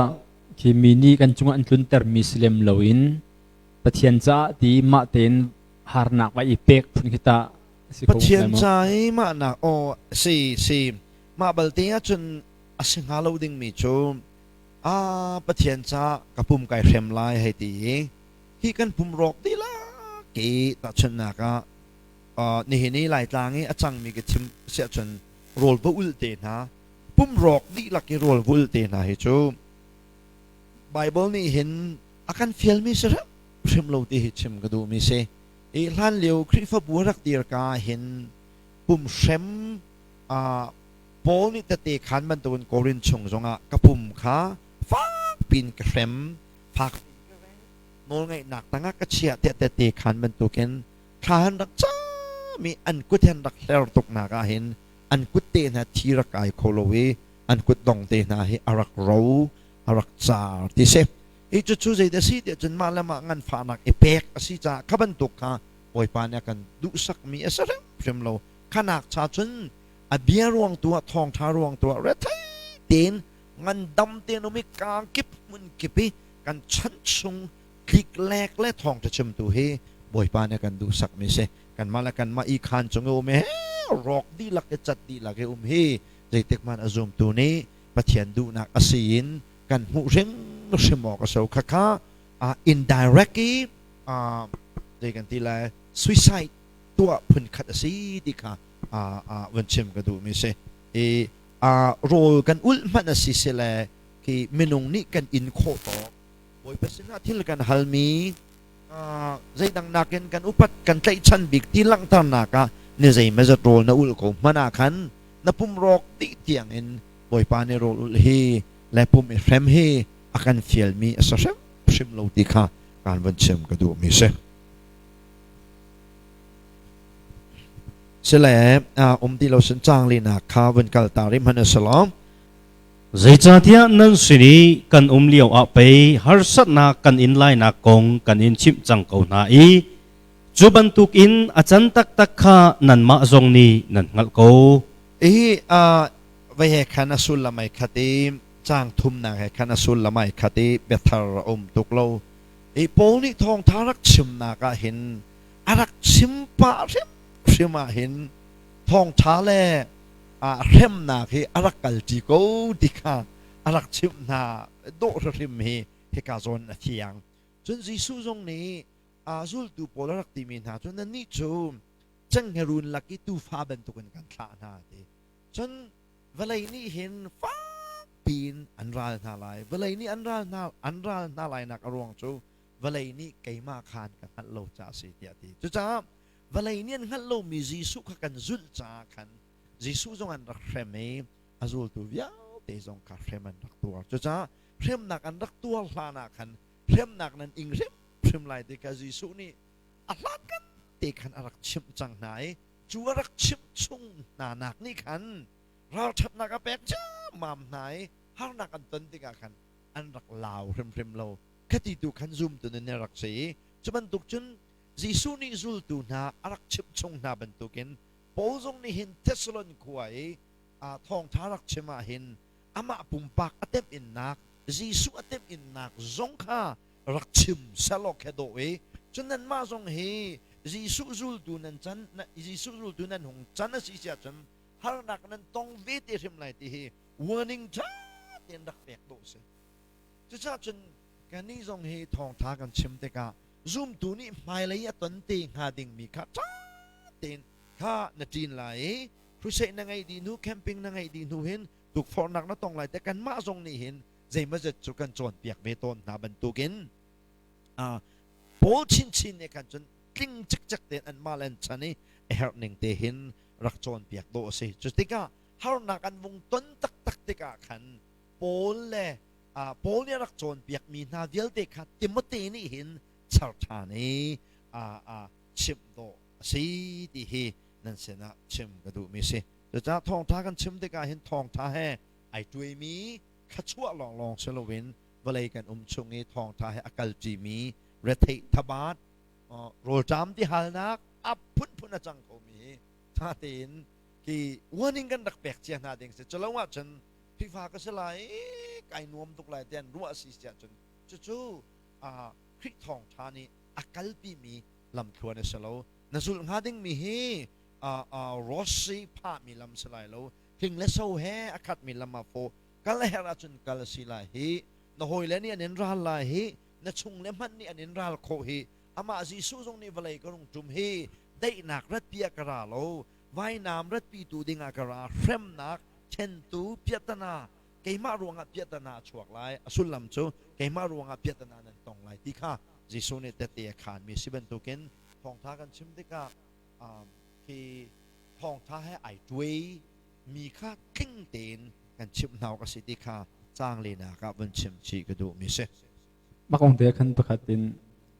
khi mi nih kan cungah an tluntermi si lem loin Pathian caah ti mah tein harnak va i pek phun khi tah si ko. Pathian ca i mahnak aw si si mah balte ahcun a si hnga lo dingmi cu a Pathian ca ka pum kai hrem lai hei ti i hi kan pum rawk dihlak i tahchunhnak ah nihin i Laitlang i a cangmi ka chim siah cun rawl va ulh te hna, pum rawk dihlak i rawl va ulh te hna hi cu Bible nih hin a kan fialmi si hrim lo ti hi chim ka duhmi si. I hlan lio Khrihfabu rak dir ka hin pum hrem Paul nih tete khan bantukin Korin chung zongah ka pum kha fak pin ka hrem, fak nawlngaihnak tangah ka chiah tiah tete khan bantukin thla han rak cam i an kut han rak hler tuknak ah hin an kut te hna thi rak kai kho lo i an kut dong te hna hi a rak ro, a rak car ti si. Hi cucu zeidah si tiah cun mah le mah nganfahnak i pek a si caah kha bantuk kha Bawipa nih a kan duhsakmi a si hrimhrim lo. Khanak cha cun a bia ruang tu ah, thawngṭha ruang tu ah rethei tein ngandam tein um i kaa kip hmun kip i kan chan chung tliklek le thawngṭha chimtu hi Bawipa nih a kan duhsakmi si. Kanmah le kanmah i khaan cung i um i rawk dihlak i cat dihlak i um hi zeitik hmanh a zumtu nih Pathian duhnak a si in kan hmuh hrimhrim awk a si. Khakha indirect i zei kan ti lai, suicide tuah phun khat a si ti kha vun chim ka duhmi si. I rawl kan ulh hmanh a si sile khi minung nih kan in khawh tawk Bawipa sinah thil kan halmi zeidang nakin kan upat kan tlaihchan bik ti langhternak ah ni zeimazat rawl na ulh ko hmanh ah khan na pum rawk dih tiangin Bawipa nih rawl ulh hi le pum i hrem hi a kan fialmi a si hrimhrim lo ti kha kaan van chim ka duhmi si. Sile um ti lo sin cang linak kha vun kal ta rih hmanh a si lo. Zeicahtiah nan sin i kan um lio ah pei harsatnak kan in lainak kong kan in chimh cang ko hna i cu bantukin a can taktak kha nanmah zong nih nan hngalh ko. Hi vai he khan a sullam ai khat i caang thumnak he khan a sullam ai khat i biathar a um tuk lo. I Paul nih thawngtha rak chimnak ah hin a rak chim pah hrimhrim ah hin thawngtha le hremnak hi a rak kalṭi ko ti kha a rak chimh hna dawh hrim hi hika zawn a thiang. Cun Jesuh zong nih a zultu pawl a rak timi hna cu nannih cu cenghngerun lak i tuufa bantukin kan thlah hna ti. Cun vawlei nih hin fak piin an ral hna lai. Vawlei nih an ral hna an ral hna lainak a ruang cu vawlei nih keimah khan ka hngalh lo caah a si tiah a ti. Cucaah vawlei nih an hngalh lomi Jesuh kha kan zulh caah khan Jesuh zong an rak hrem i a zultu vialte zong kha hrem an rak tuar. Cucaah hremnak an rak tuar hlan ah khan hremnak nan ing hrimhrim lai ti kha Jesuh nih a hlatkan te khan a rak chimh cang hna i cu a rak chimh chung hna nak nih khan ralṭhatnak a pek ciammam hna i harnak an ton tikah khan an rak lau hrimhrim lo. Khati tu khan zumtu nan rak si i cu bantuk cun Jesuh nih zultu hna a rak chimh chung hna bantukin Paul zong nih hin Thessalon khua i thawngṭha rak chim ah hin amah pumpak a temhinnak Jesuh a temhinnak zong kha rak chim selaw khe dawh i cun nanmah zong hi Jesuh zultu nan can Jesuh zultu nan hung can a si si ahcun harnak nan tong ve te hrim lai ti hi warning ṭha tein rak pek dawh si. Cucaah cun kannih zong hi thawngṭha kan chim tikah zumtu nih hmailei a ton te hnga dingmi kha ṭha tein kha na ṭin lai i crusade na ngeih dih hnu camping na ngeih dih hnu hin tukforhnak na tong lai te kanmah zong nih hin zeimawzat cu kan cawnpiak ve tawn hna bantukin Paul chinchin nih khan cun tling cikcek tein anmah le an chan i a herh ning te hin rak cawnpiak dawh a si. Cu tikah harnak an vung ton taktak tikah khan Paul le Paul nih a rak cawnpiakmi hna vialte kha Timote nih hin char ṭhan i chimh dawh a si ti hi nan sinah chim ka duhmi a si. Cucaah thawngṭha kan chim tikah hin thawngṭha he ai ṭuaimi thluachuah lawnglawng si loin vawlei kan um chung i thawngṭha he a kalṭimi retheih thabat rawlṭam tihalnak a phunphun a cang khomi hi ṭha tein khi warning kan rak pek cia hna ding si. Culo ahcun Khrihfa ka si lai kai nuam tuk lai tiah ruah si si ahcun cucu Khrih thawngṭha nih a kalpimi lamthluan a si lo. Na zulh hnga dingmi hi rose phahmi lam si lai lo. Hling le so he a khatmi lam ah fawh kal a herh ahcun kal a si lai hi. Na hawile nih an in ral lai hi. Na chung le hmanh nih an in ral khawh hi. Amah Jesuh zong nih vawlei ka rung ṭum hi daihnak ratpi ah ka ra lo. Vainam ratpitu dingah ka ra. Hremnak ṭhentu piahtana keimah ruangah piahtana a chuak lai a sullam cu keimah ruangah piahtana nan tong lai ti kha Jesuh nih tehte a khaanmi a si bantukin thawngṭha kan chim tikah khi thawngṭha he ai ṭuai mi kha tling tein kan chimh hna awk a si ti kha caang lenak ah vun chim chih ka duhmi si. Mah kong te khan pakhat in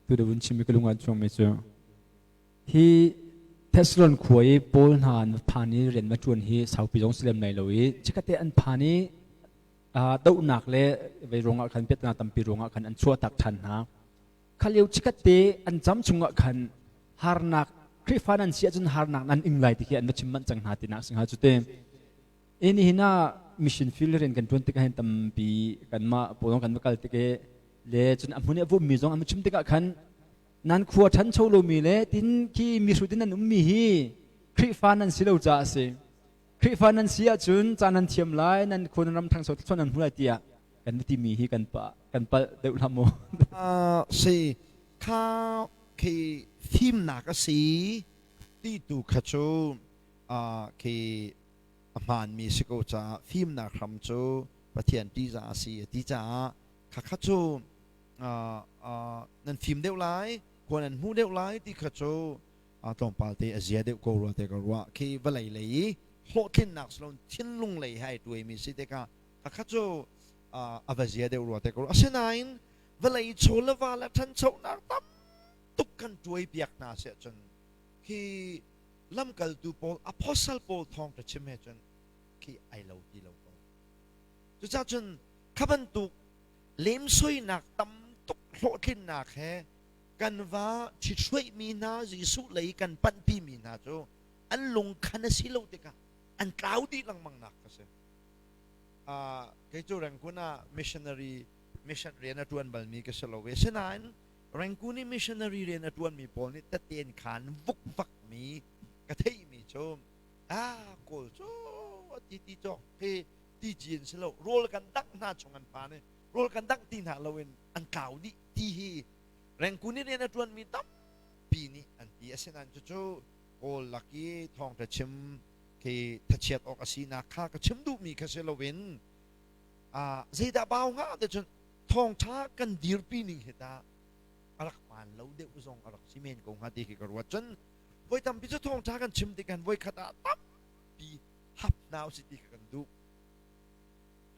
tu da vun chim i ka lung ah chuangmi cu Hi Thessalon khua i Paul hna an va phan i rian va ṭuan hi saupi zong si lem lai lo i chikkhatte an phan i dohnak le vei ruangah khan piahtana tampi ruangah khan an chuahtak ṭhan hna. Kha lio chikkhatte an cam chungah khan harnak Khrihfa nan si ahcun harnak nan ing lai ti khi an va chim manh cang hna tinak si hnga cu te. E nihin ah mission field rian kan ṭuan tikah hin tampi kanmah pawl kan va kal tik i le cun a hmun i a vummi zong an va chim tikah khan Nan khua ṭhancho lomi le tin khi mihrut in nan ummi hi Khrihfa nan si lo caah a si. Khrihfa nan si ahcun ca nan thiam lai, nan khua nan ram ṭhangcho thluachuah nan hmu lai tiah kan timi hi kan pa kan palh deuh hlah maw? Si kha khi Fimnak a si ti tu kha cu khi a hmaanmi si ko caah fimnak hram cu Pathian ṭihzah a si a ti caah khakha cu nan fim deuh lai, khua nan hmuh deuh lai ti kha cu tlawmpal te a zia deuh ko rua te ka ruah. Khi vawlei lei i hlawhtlinnak si loin thinlung lei he ai tuaimi si tikah khakha cu a va zia deuh rua te ka ruah. Asinain vawlei chaw le va le ṭhanchonak tam tuk kan tuai piak hna siah cun khi lamkaltu pawl apostle pawl thawng ka chim he cun khi ai lo ti lo ko. Cucaah cun kha bantuk lemsoinak tam tuk hlawhtlinnak he kan va ṭhithruaihmi hna Jesuh lei kan panhpimi hna cu an lungkhan a si lo tikah an tlau dih lengmang nak ka si. Kei cu Rangoon ah missionary mission rian a ṭuan balmi ka si lo ve. Asinain Rangoon i missionary rian a ṭuanmi pawl nih taten khan vukvakmi ka theihmi cu Kawl cu ti ti cawk khi ti ci an si lo, rawl kan dangh hna chung an phan i rawl kan dangh ti hna loin an tlau dih ti hi Rangoon i rian a ṭuanmi tampi nih an ti. Asinain cucu Kawl lak i thawngṭha chim khi thachiat awk a sinak kha ka chim duhmi kha si loin zeidah bau hnga ti cun thawngṭha kan dirpi ning hi tah a rak hmaan lo deuh zong a rak si men ko hnga ti khi ka ruat. Cun voi tampi cu thawngṭha kan chim tikhan voi khat ah tampi hap hna usih ti kha kan duh.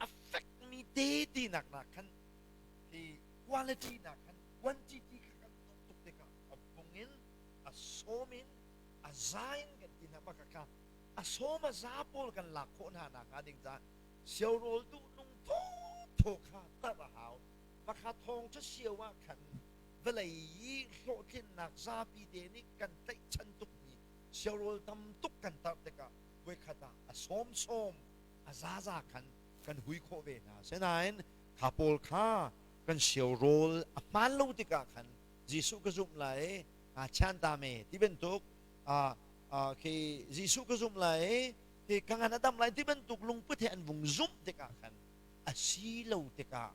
A fekmi te tinak nak khan hi quality nak khan quantity kha kan duh tuk tikah a bung in a sawm in a za in kan ti hna bak kha a sawm a za pawl kan lak khawh hna nak hnga ding caah siaurawl duh nung thawthaw kha tar a hau. Makha thawng cu sio ah khan vawlei i hlawhtlinnak zapi te nih kan tlaihchan tukmi siaurawl tam tuk kan tar tikah voikhat ah a sawmsawm a zaza khan kan hui khawh ve hna. Asinain kha pawl kha kan siaurawl a hmaan lo tikah khan Jesuh ka zumh lai, aa chan ta me ti bantuk khi Jesuh ka zumh lai, khi ka ngan a dam lai ti bantuk lungput he an vung zumh tikah khan a si lo tikah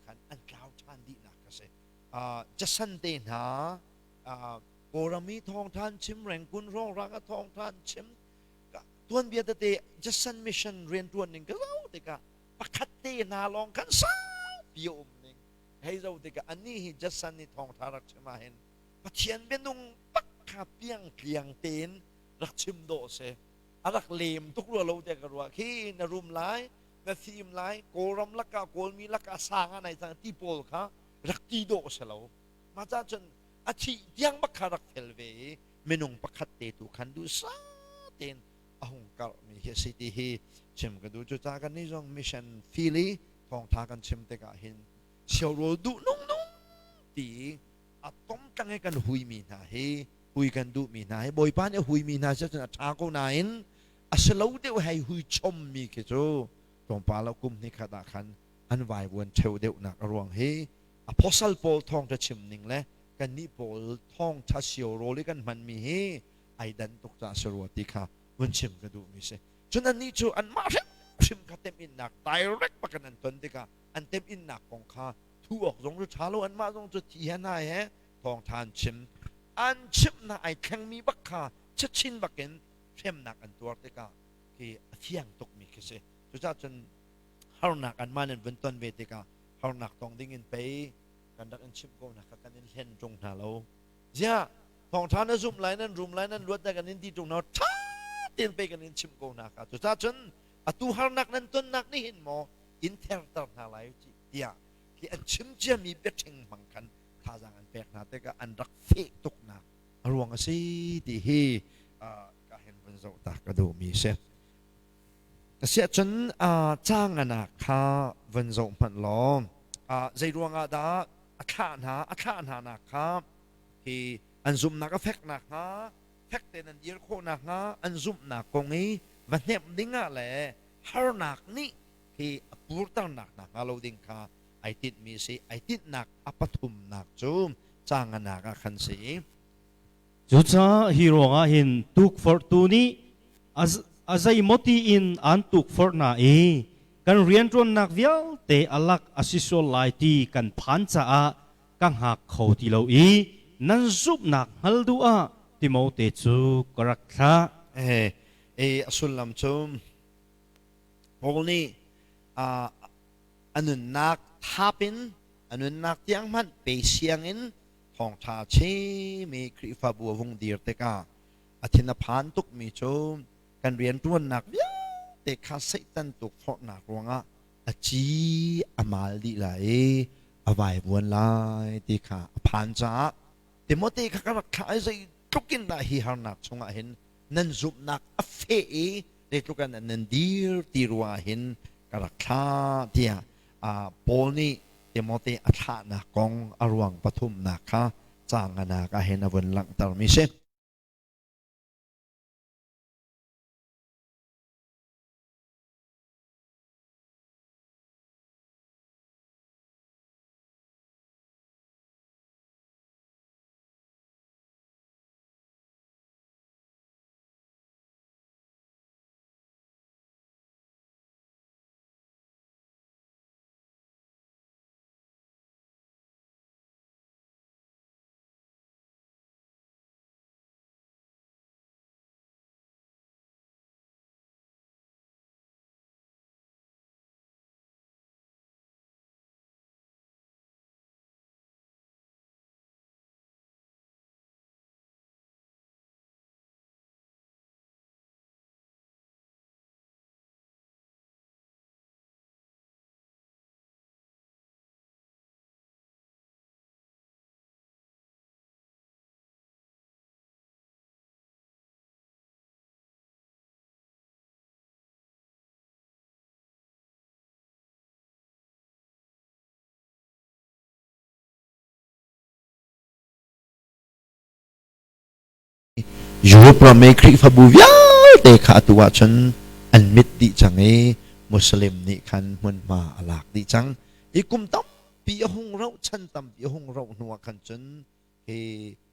khan an tlau ṭhan dihnak ka si. Jasan te hna Kawlram i thawngṭhan chim, Rangoon hrawnghrang a thawngṭhan chim, tuanbia tete Jasan mission rianṭuan ning ka zoh tikah pakhat te hna lawng khan saupi a um ning hei zoh tikah anih hi Jasan i thawngṭha rak chim ah hin Pathian bianung bak kha piangtliang tein rak chim dawh si. A rak lem tuk rua lo tiah ka ruah. Khi na rum lai, na fim lai, Kawlram lakah Kawlmi lakah sang ah nai cang ti pawl kha rak ti dawh si lo. Mah cah cun a thih tiang bak kha rak fel ve i minung pakhat te tu khan duhsah tein a hung karhmi hi a si ti hi chim ka duh. Cucaah kan nih zong mission field i thawngtha kan chim tikah hin siaurawl duh nung nung ti a tongtlang i kan huimi hna hi hui kan duhmi hna hi Bawipa nih a huimi hna si cun a ṭha ko nain a si lo deuh hei hui chommi khi cu tlawmpal ah kum hnih khat ah khan an vaivuan ṭheo deuhnak a ruang hi apostle pawl thawngṭha chim ning le kannih pawl thawngṭha sio rawl i kan hmanmi hi ai dan tuk caah si rua ti kha vun chim ka duhmi si. Cun annih cu anmah hrimhrim kha temhinnak direct bakin an ton tikah an temhinnak kong kha thu awk zong cu ṭha lo, anmah zong cu thi he nai he thawngṭha an chim. An chimhnak ai thlengmi bak kha chachin bakin hremnak an tuar tikah khi a fiang tukmi khi si. Cucaah cun harnak anmah nih an vun ton ve tikah harnak tong ding in pei kan rak in chimh ko nak kha kan in hlen ṭung hna lo. Ziah thawngṭha na zumh lai, nan rum lai, nan luat lai kan in ti ṭung hna, ṭha tein pei kan in chimh ko hna kha. Cucaah cun atu harnak nan tonnak nih hin maw in therter hna lai tiah khi an chim ciami biaṭhing hmang khan thazaang an pek hna tikah an rak feh tuknak a ruang a si ti hi ka hin vun zoh ta ka duhmi si. Asiahcun caangan ah kha vun zoh hmanh law zei ruangah dah a thlah hna, a thlah hna nak kha hi an zumhnak a fek nakhnga, fek tein an dir khawh nakhnga, an zumhnak kong i va hnemh ding ah le harnak nih hi a purternak nakhnga lo ding kha ai tinhmi a si. Ai tinhnak a pathumnak cu caanganak ah khan si. Cucaah hi ruangah hin tukforhtu nih a zeimawti in aan tukforh hna i kan rianṭuannak vialte a lak a si sual lai ti kan phan caah ka hngak kho ti lo i nan zumhnak hngal duh ah Timote cu ka rak thlah. A sullam cu Paul nih a nunnak thap in a nunnak tiang hmanh pe siang in thawngṭha chim i Khrihfabu a vung dir tikah a thin a phan tukmi cu kan rianṭuannak vialte kha Satan tukforhnak ruangah a ci a mal dih lai i a vaivuan lai ti kha a phan caah Timote kha ka rak thlah i zeitluk in dah hi harnak chungah hin nan zumhnak a feh i zeitluk in nan dir ti ruangah hin ka rak thlah tiah Paul nih Timote a thlahnak kong a ruang pathumnak kha caang ah hin a vun langhtermi si. Europe ram i Khrihfabu vialte kha atu ahcun an mit dih cang i Muslim nih khan hmunhma a lak dih cang. I kum tampi a hung rauh, chan tampi a hung rauh hnu ah khan cun hi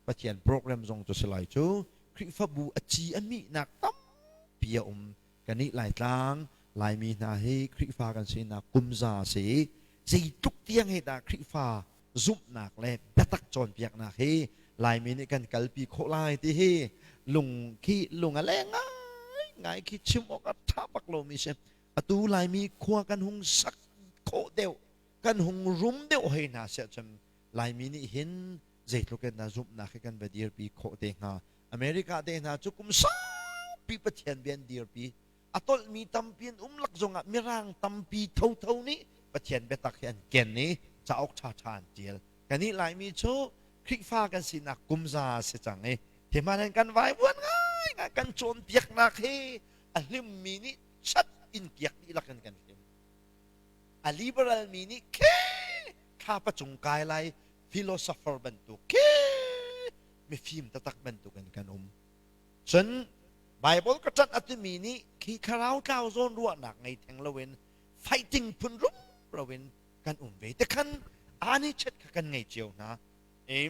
Pathian program zong cu si lai cu Khrihfabu a ci a mihnak tampi a um. Kannih Laitlang Laimi hna hi Khrihfa kan sinak kumza a si i zeitluk tiang hi dah Khrihfa zumhnak le biatak cawnpiaknak hi Laimi nih kan kalpi khawh lai ti hi lung khi lung a leng ngai ngai khi chim awk a ṭha bak lomi si. Atu Laimi khua kan hung sak khawh deuh, kan hung rum deuh hoi hna siah cun Laimi nih hin zeitluk in dah zumhnak hi kan va dirpi khawh te hnga. America te hna cu kum saupi Pathian bia an dirpi. A tolhmi tampi an um lak zongah mirang tampi thotho nih Pathian biatak hi an ken i cauk ṭhaṭha an ṭial. Kannih Laimi cu Khrihfa kan sinak kumza a si cang i hi hmanh hin kan vaivuan ngaingai kan cawnpiaknak hi a hlimmi nih chat in kiak dihlak in kan hlim. A liberal mi nih khi thlapa cung kai lai philosopher bantuk khi mifim taktak bantuk in kan um. Cun Bible ka ṭanh a timi nih khi thlarau tlau zawn ruahnak ngei theng loin fighting phun rumro in kan um ve te khan ani chet kha kan ngei cio hna. I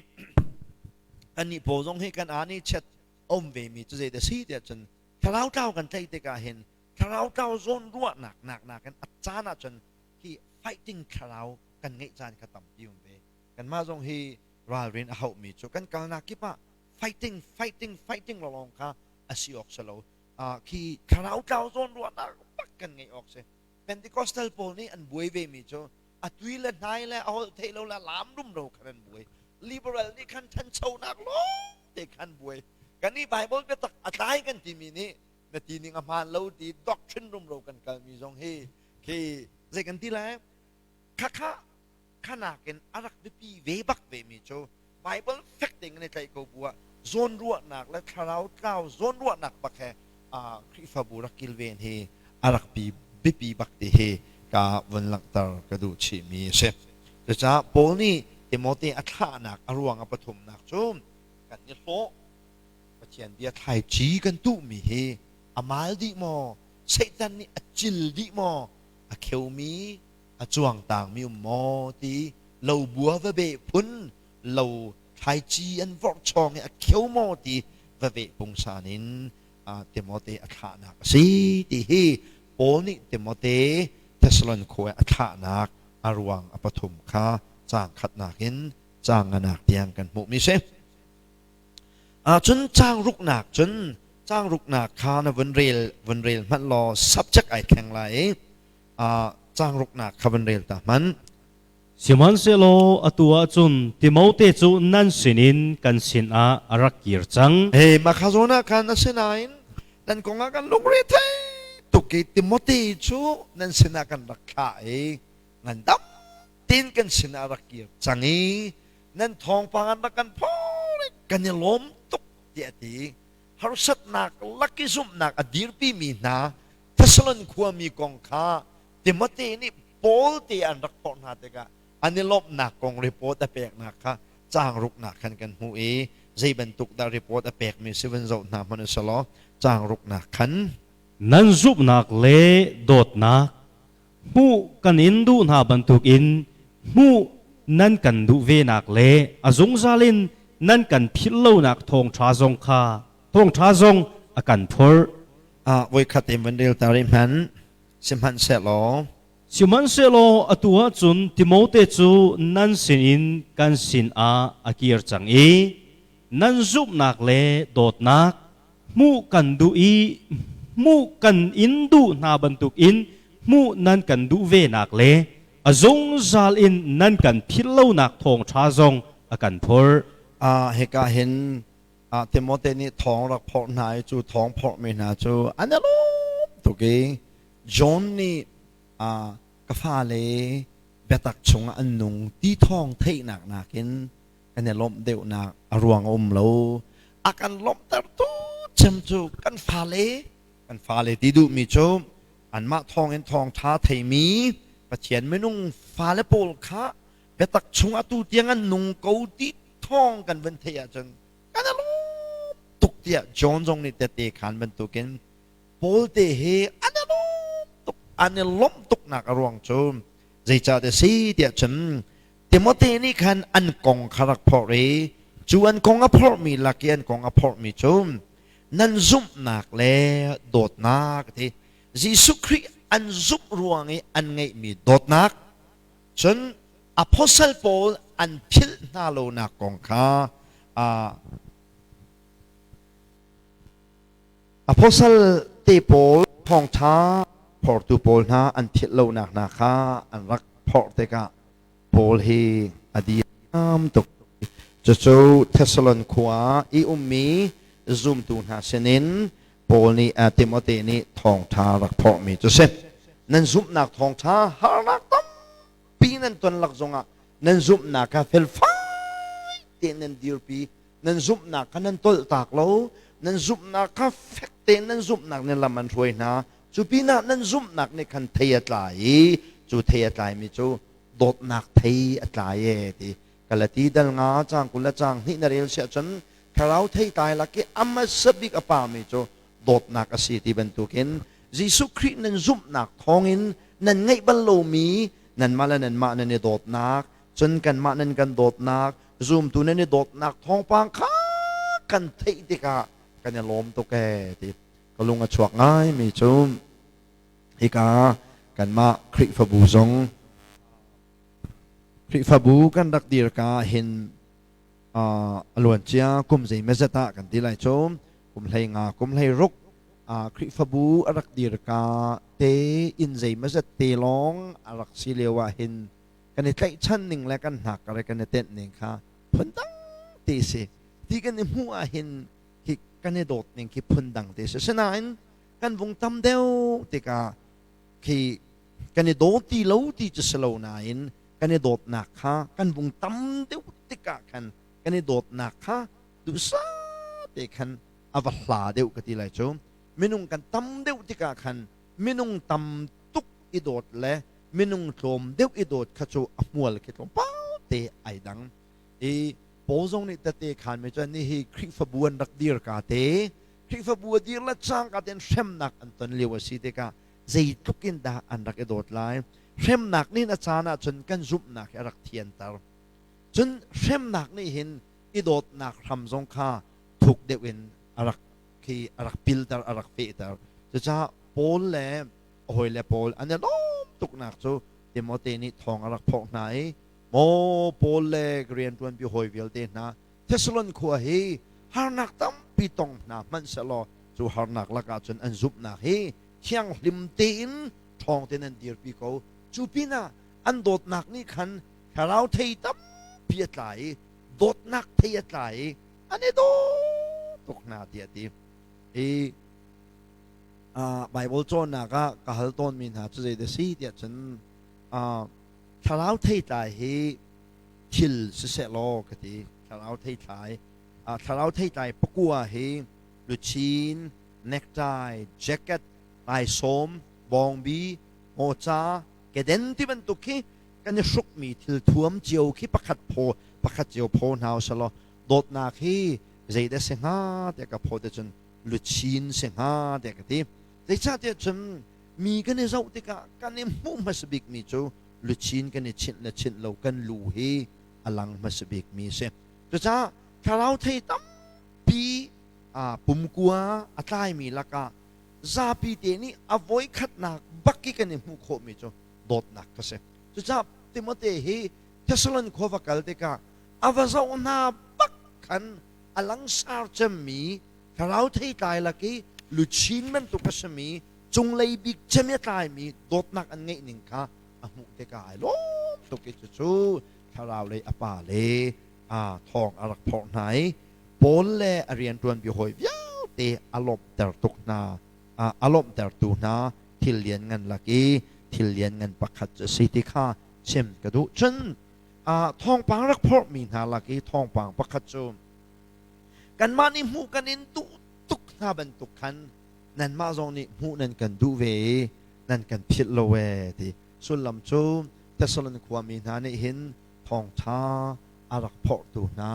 kannih pawl zong hi kan ani chet um ve mi cu zei da si tiah cun thlarau tlau kan tlaih tikah hin thlarau tlau zawn ruahnak nak nakin a caan ah cun hi fighting thlarau kan ngeih caan kha tampi um ve. Kanmah zong hi ralrin a hauhmi cu kan kalnak kip ah fighting fighting fighting lawng kha a si awk si lo. Khi thlarau tlau zawn ruahnak bak kan ngeih awk si. Pentecostal pawl nih an buai ve mi cu a tui le hnai le a holh theih lo le lam rumro khan an buai. Liberal nih khan thanchonak lawng te khan buai. Kan i Bible biatak a tlai kan timi nih na ti ning a hmaan lo ti doctrine rumro kan kalmi zong hi khi zei kan ti lai khakha khanak in a rak biapi ve bak ve mi cu Bible fek tein kan i tlaih ko bu ah zawnruahnak le thlarau tlau zawnruahnak bak he Khrihfabu rak kilven hi a rak pi biapi bak ti hi ka vun langhter ka duh chihmi a si. Cucaah Paul nih Timote a thlahnak a ruang a pathumnak cu kan i hlawh Pathian bia thlaici kan tuhmi hi a mal dih maw Satan nih a cil dih maw a kheumi a cuangtangmi um maw ti lo bua va beh phun lo thlaici an vorh chawng i a kheu maw ti va veh pungsan in Timote a thlahnak a si ti hi Paul nih Timote Thessalon khua a thlahnak a ruang a pathum kha caang khatnak in caang nganak tiang kan hmuhmi si. Cun caang ruknak cun caang ruknak kha na vun rel vun rel hmanh law subject ai thleng lai i caang ruknak kha vun rel ta hmanh. Sihmanhsehlaw atu ahcun Timote cu nan sinin kan sinah a rak kir cang. Hey, mah kha zawn ah khan asinain nan kong ah kan lungre thei tuk i Timote cu nan sinah kan rak thlah i ngandam tein kan sinah a rak kir cang i nan thawngpang an rak kan phor i kan i lawm tuk tiah a ti. Harsatnak lak i zumhnak a dirpimi hna Thessalon khuami kong kha Timote nih Paul te an rak phorh hna tikah an i lawmhnak kong report a peknak kha caang ruknak khan kan hmuh i zei bantuk dah report a pekmi si vun zoh hna hmanh usalaw caang ruknak khan. Nan zumhnak le dawtnak hmuh kan in duh hna bantukin hmuh nan kan duh venak le a zungzal in nan kan philh lonak thawngṭha zong kha thawngṭha zong a kan phorh. Ah voikhat in van rel ta rih hmanh. Sihmanhsehlaw Sihmanhsehlaw atu ahcun Timote cu nan sinin kan sinah a kir cang i nan zumhnak le dawtnak hmuh kan duh i hmuh kan in duh hna bantukin hmuh nan kan duh venak le a zungzal in nan kan philh lonak thawngṭha zong a kan phorh. Hika hin Timote nih thawng rak phorh hna i cu thawng phorhmi hna cu an i lawm tuk i John nih ka fale biatak chungah an nung ti thawng theihnak nakin kan i lawmh deuhnak a ruang a um lo. A kan lawmhtertu cem cu kan fale kan fale ti duhmi cu anmah thawngin thawngṭha theimi Pathian minung fale pawl kha biatak chung atu tiang an nung ko ti thawng kan vun theih ahcun kan i lawm tuk tiah John zong nih tette khan bantukin Paul te hi an i lawm tuk an i lawmh tuknak a ruang cu zeicah ti si tiah cun Timote nih khan an kong kha rak phorh i cu an kong a phorhmi lak i an kong a phorhmi cu nan zumhnak le dawtnak ti Jesuh Khrih an zumh ruang i an ngeihmi dawtnak cun apostle pawl an philh hna lonak kong kha apostle te pawl thawngṭha phortu pawl hna an philh lonak hna kha an rak phorh tikah Paul hi a diam tuk. Cucu Thessalon khua i ummi zumtu hna sinin Paul nih Timote nih thawngṭha rak phorhmi cu si. Nan zumhnak thawngṭha harnak tampi nan ton lak zongah nan zumhnak kha felfai tein nan dirpi, nan zumhnak kha nan tolhtak lo, nan zumhnak kha fek tein nan zumhnak nih lam an hruai hna. Cu pinah nan zumhnak nih khan thei a tlai i cu thei a tlaimi cu dawtnak thei a tlai e ti. Galati dal nga caang 20 le caang hnih na rel siah cun thlarau theitlai lak i a hmasa bik a pami cu dawtnak a si ti bantukin Jesuh Khrih nan zumhnak thawngin nan ngeih bal lomi nanmah le nanmah nan i dawtnak cun kanmah nan kan dawtnak zumtu nan i dawtnak thawngpang kha kan theih tikah kan i lawm tuk ee ti ka lung a chuak ngaimi cu hika kanmah Khrihfabu zong Khrihfabu kan rak dir ka hin a luancia kum zeimazat ah kan ti lai cu kum 15 kum 16 Khrihfabu a rak dir ka te inn zeimazat te lawng a rak si lio ah hin kan i tlaihchan ning le kan hnak le kan i tenh ning kha phundang te si ti kan i hmuh ah hin khi kan i dawt ning khi phundang te si. Sinain kan vung tam deuh tikah khi kan i daw ti lo ti cu si lo nain kan i dawtnak kha kan vung tam deuh tikah khan kan i dawtnak kha duhsah te khan a va hla deuh ka ti lai cu. Minung kan tam deuh tikah khan minung tam tuk i dawt le minung tlawm deuh i dawt kha cu a hmual khi tlawmpal te ai dang i Paul zong nih tete khan mi cu ni hi Khrihfabu an rak dir ka te Khrihfabu a dir le cangka tein hremnak an ton lio a si tikah zeitluk in dah an rak i dawt lai. Hremnak nih a caan ahcun kan zumhnak hi a rak thianter. Cun hremnak nih hin i dawtnak hram zong kha thuk deuh in a rak khi a rak pilter, a rak fehter. Cucaah Paul le a hawile pawl an i lawm tuknak cu Timote nih thawng a rak phawk hna i maw Paul le rianṭuanpi hawi vialte hna Thessalon khua hi Harnak tampi tong hna hmanh sehlaw cu harnak lakah cun an zumhnak hi thianghlim tein ṭhawng tein an dirpi ko. Cu pinah an dawtnak nih khan thlarau thei tampi a tlai i dawtnak thei a tlai i an i daw tuk hna tiah a ti. Hi Baibal cawnnak ah ka hal tawnmi hna cu zei dah si tiah cun thlarau theitlai hi thil siseh law ka ti. Thlarau theitlai thlarau theitlai pakua hi luchin, necktie, jacket, taisawm, bawngbi, hmawca, keden ti bantuk khi kan i hrukmi thil thuam cio khi pakhat phaw pakhat cio phaw hna usalaw dawtnak hi zeidah si hnga tiah ka phaw te cun luchin si hnga tiah ka ti. Zeicahtiah cun mi kan i zoh tikah kan i hmuh hmasa bikmi cu luchin kan i chinh le chinh lo kan lu hi a lang hmasa bikmi a si. Cucaah thlarau thei tampi pumkua a tlaimi lakah zapi te nih a voikhatnak bak i kan i hmuh khawhmi cu dawtnak kha si. Cucaah Timote hi Thessalon khua va kal tikah a va zoh hna bak khan a langsar cemmi thlarau theitlai lak i luchin bantuk a simi cunglei bik cem i a tlaimi dawtnak an ngeih ning kha a hmuh tikah ai lawm tuk i cucu thlarau lei a pa le a thawng a rak phorh hna i Paul le a rianṭuanpi hawi vialte a lawmhter tuk hna a lawmhtertu hna thil lianngan lak i thil lianngan pakhat cu a si ti kha chim ka duh. Cun thawngpang rak phorhmi hna lak i thawngpang pakhat cu kanmah nih hmuh kan in duh tuk hna bantuk khan nanmah zong nih hmuh nan kan duh ve i nan kan philh lo ee ti sullam cu Thessalon khuami hna nih hin thawngṭha a rak phorhtu hna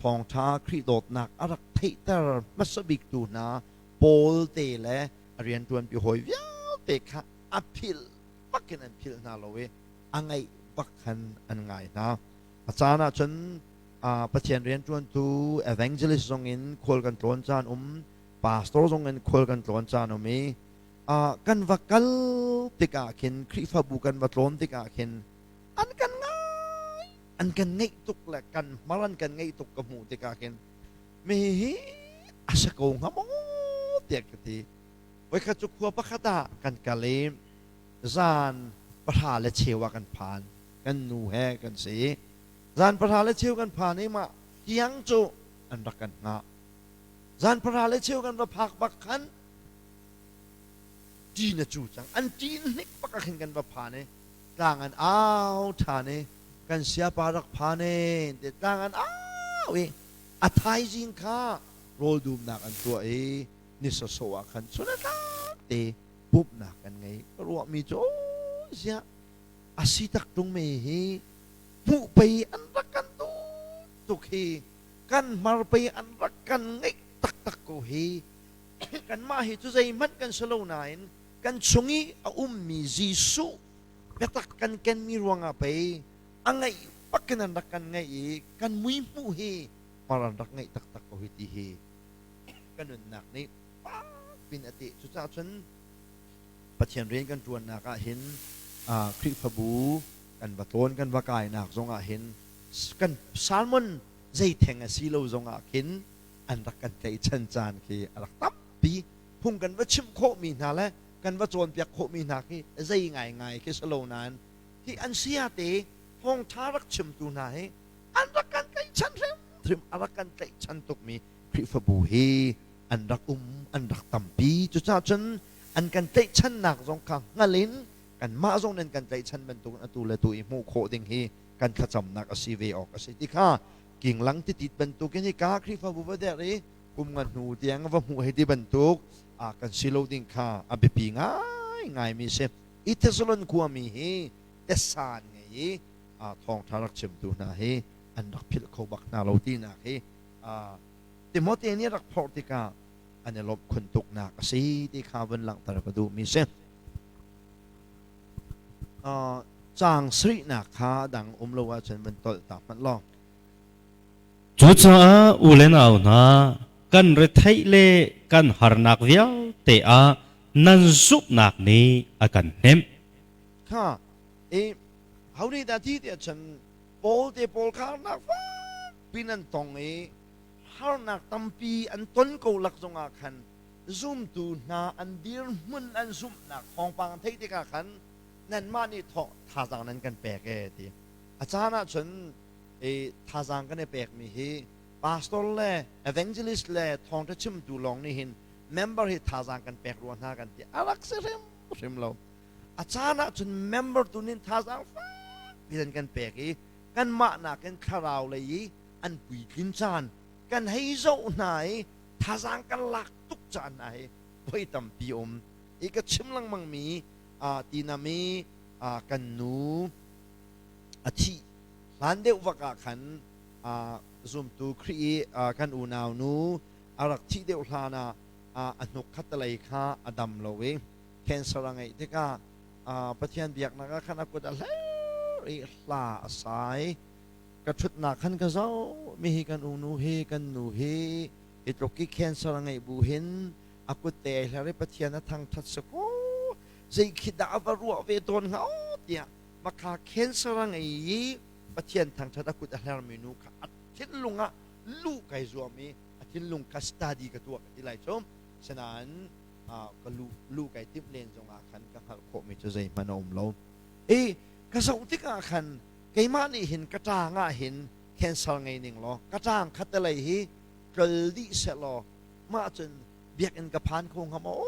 thawngṭha Khrih dawtnak a rak theihter hmasa biktu hna Paul te le a rianṭuanpi hawi vialte kha a philh bakin an philh hna lo i a ngaih bak khan an ngai hna. A caan ah cun Pathian rianṭuantu evangelist zong in khual kan tlawn caan um, pastor zong in khual kan tlawn caan um i kan va kal tikah khin Khrihfabu kan va tlawn tikah khin an kan ngai an kan ngeih tuk le kan hmar an kan ngeih tuk ka hmuh tikah khin mi hi a si ko hnga maw tiah ka ti. Voikhat cu khua pakhat ah kan kal i zan 10:15 ah kan phan. Kan nu he kan si. Zan 10:15 kan phan i mah tiang cu an rak kan hngah. Zan 10:15 kan va phak bak khan ṭin a cu cang. An ṭin hnik bak ah khin kan va phan i tlang an au ṭhan i kan siapa rak phan e ti tlang an au i a thaizing kha rawl dumnak an tuah i ni sawsawh ah khan chun a tlak te pumhnak kan ngei. Ka ruahmi cu ziah a si tak ṭung me hi hmuh pei an rak kan duh tuk hi kan hmar pei an rak kan ngeih taktak ko hi kanmah hi cu zeihmanh kan si lo nain kan chung i a ummi Jesuh biatak kan kenmi ruangah pei a ngeih bakin an rak kan ngeih i kan mui hmuh hi hmar an rak ngeih taktak ko hi ti hi ka nunnak nih pin a teh. Cucaah cun Pathian rian kan ṭuannak ah hin Khrihfabu kan va tlawn kan va kainak zongah hin kan salmon zei theng a si lo zongah khin an rak kan tlaihchan caan khi a rak tampi. Phung kan va chimh khawhmi hna le kan va cawnpiak khawhmi hna khi zei ngaingai khi si lo nain hi an sayate thawngṭha rak chimtu hna hi an rak kan tlaihchan hrimhrim a rak kan tlaihchan tukmi Khrihfabu hi an rak um an rak tampi. Cucaah cun an kan tlaihchannak zong kha hngal in kanmah zong nan kan tlaihchan bantukin atu le tu i hmuh khawh ding hi kan thlacamnak a si ve awk a si ti kha kinglang titit bantukin hi ka Khrihfabu va der i kum nga hnu tiang va hmuh hei ti bantuk kan si lo ding kha a biapi ngai ngaimi si. I Thessalon khuami hi tesan ngei i thawngṭha rak chimtu hna hi an rak philh kho bak hna lo tinak hi Timote nih rak phorh tikah an i lawmh khun tuknak a si ti kha vun langhter ka duhmi si. Caang sarihnak kha dang um lo ahcun vun tolh ta hmanh law. Cucaah u le nau hna, kan retheih le kan harnak vialte ah nan zumhnak nih a kan hnemh. Kha i ho nih dah ti tiah cun Paul te pawl kha harnak fakpi nan tong i Harnak tampi an ton ko lak zongah khan zumtu hna an dirhmun an zumhnak thawngpang an theih tikah khan nanmah nih thazaang nan kan pek ee ti. A caan ahcun thazaang kan i pekmi hi pastor le evangelist le thawngṭha chimtu lawng nih hin member hi thazaang kan pek rua hna kan ti. A rak si hrimhrim lo. A caan ahcun member tu nih thazaang fakpi an kan pek i kanmah nakin thlarau lei i an puitlin caan kan hei zoh hna i thazaang kan lak tuk caan hna hi voi tampi um i ka chim lengmang mi tinam i kan nu a thih hlan deuh vak ah khan zumtu Khrih i kan unau nu a rak thih deuh hlan ah a hnuk khatalei kha a dam lo i cancer a ngeih tikah Pathian biaknak ah khan a kut a hler i hla a sai. Ka ṭhutnak khan ka zoh mi hi kan unu hi kan nu hi hi tluk i cancer a ngeih bu hin a kut te ai hler i Pathian a thangṭhat si kaw zei khi dah a va ruah ve tawn hnga aw tiah makha cancer a ngei i Pathian thangṭhat a kut a hlermi nu kha a thinlung ah luh kai zuam i a thinlung kha study ka tuah ka ti lai cu. Sinain ka luh luh kai timh len zongah khan ka hngalh khawhmi cu zeihmanh a um lo. I ka zoh tikah khan keimah nih hin ka ṭaang ah hin cancer ngei ning law ka ṭaang khattelei hi tlol dih seh law mah cun biakinn ka phan kho hnga maw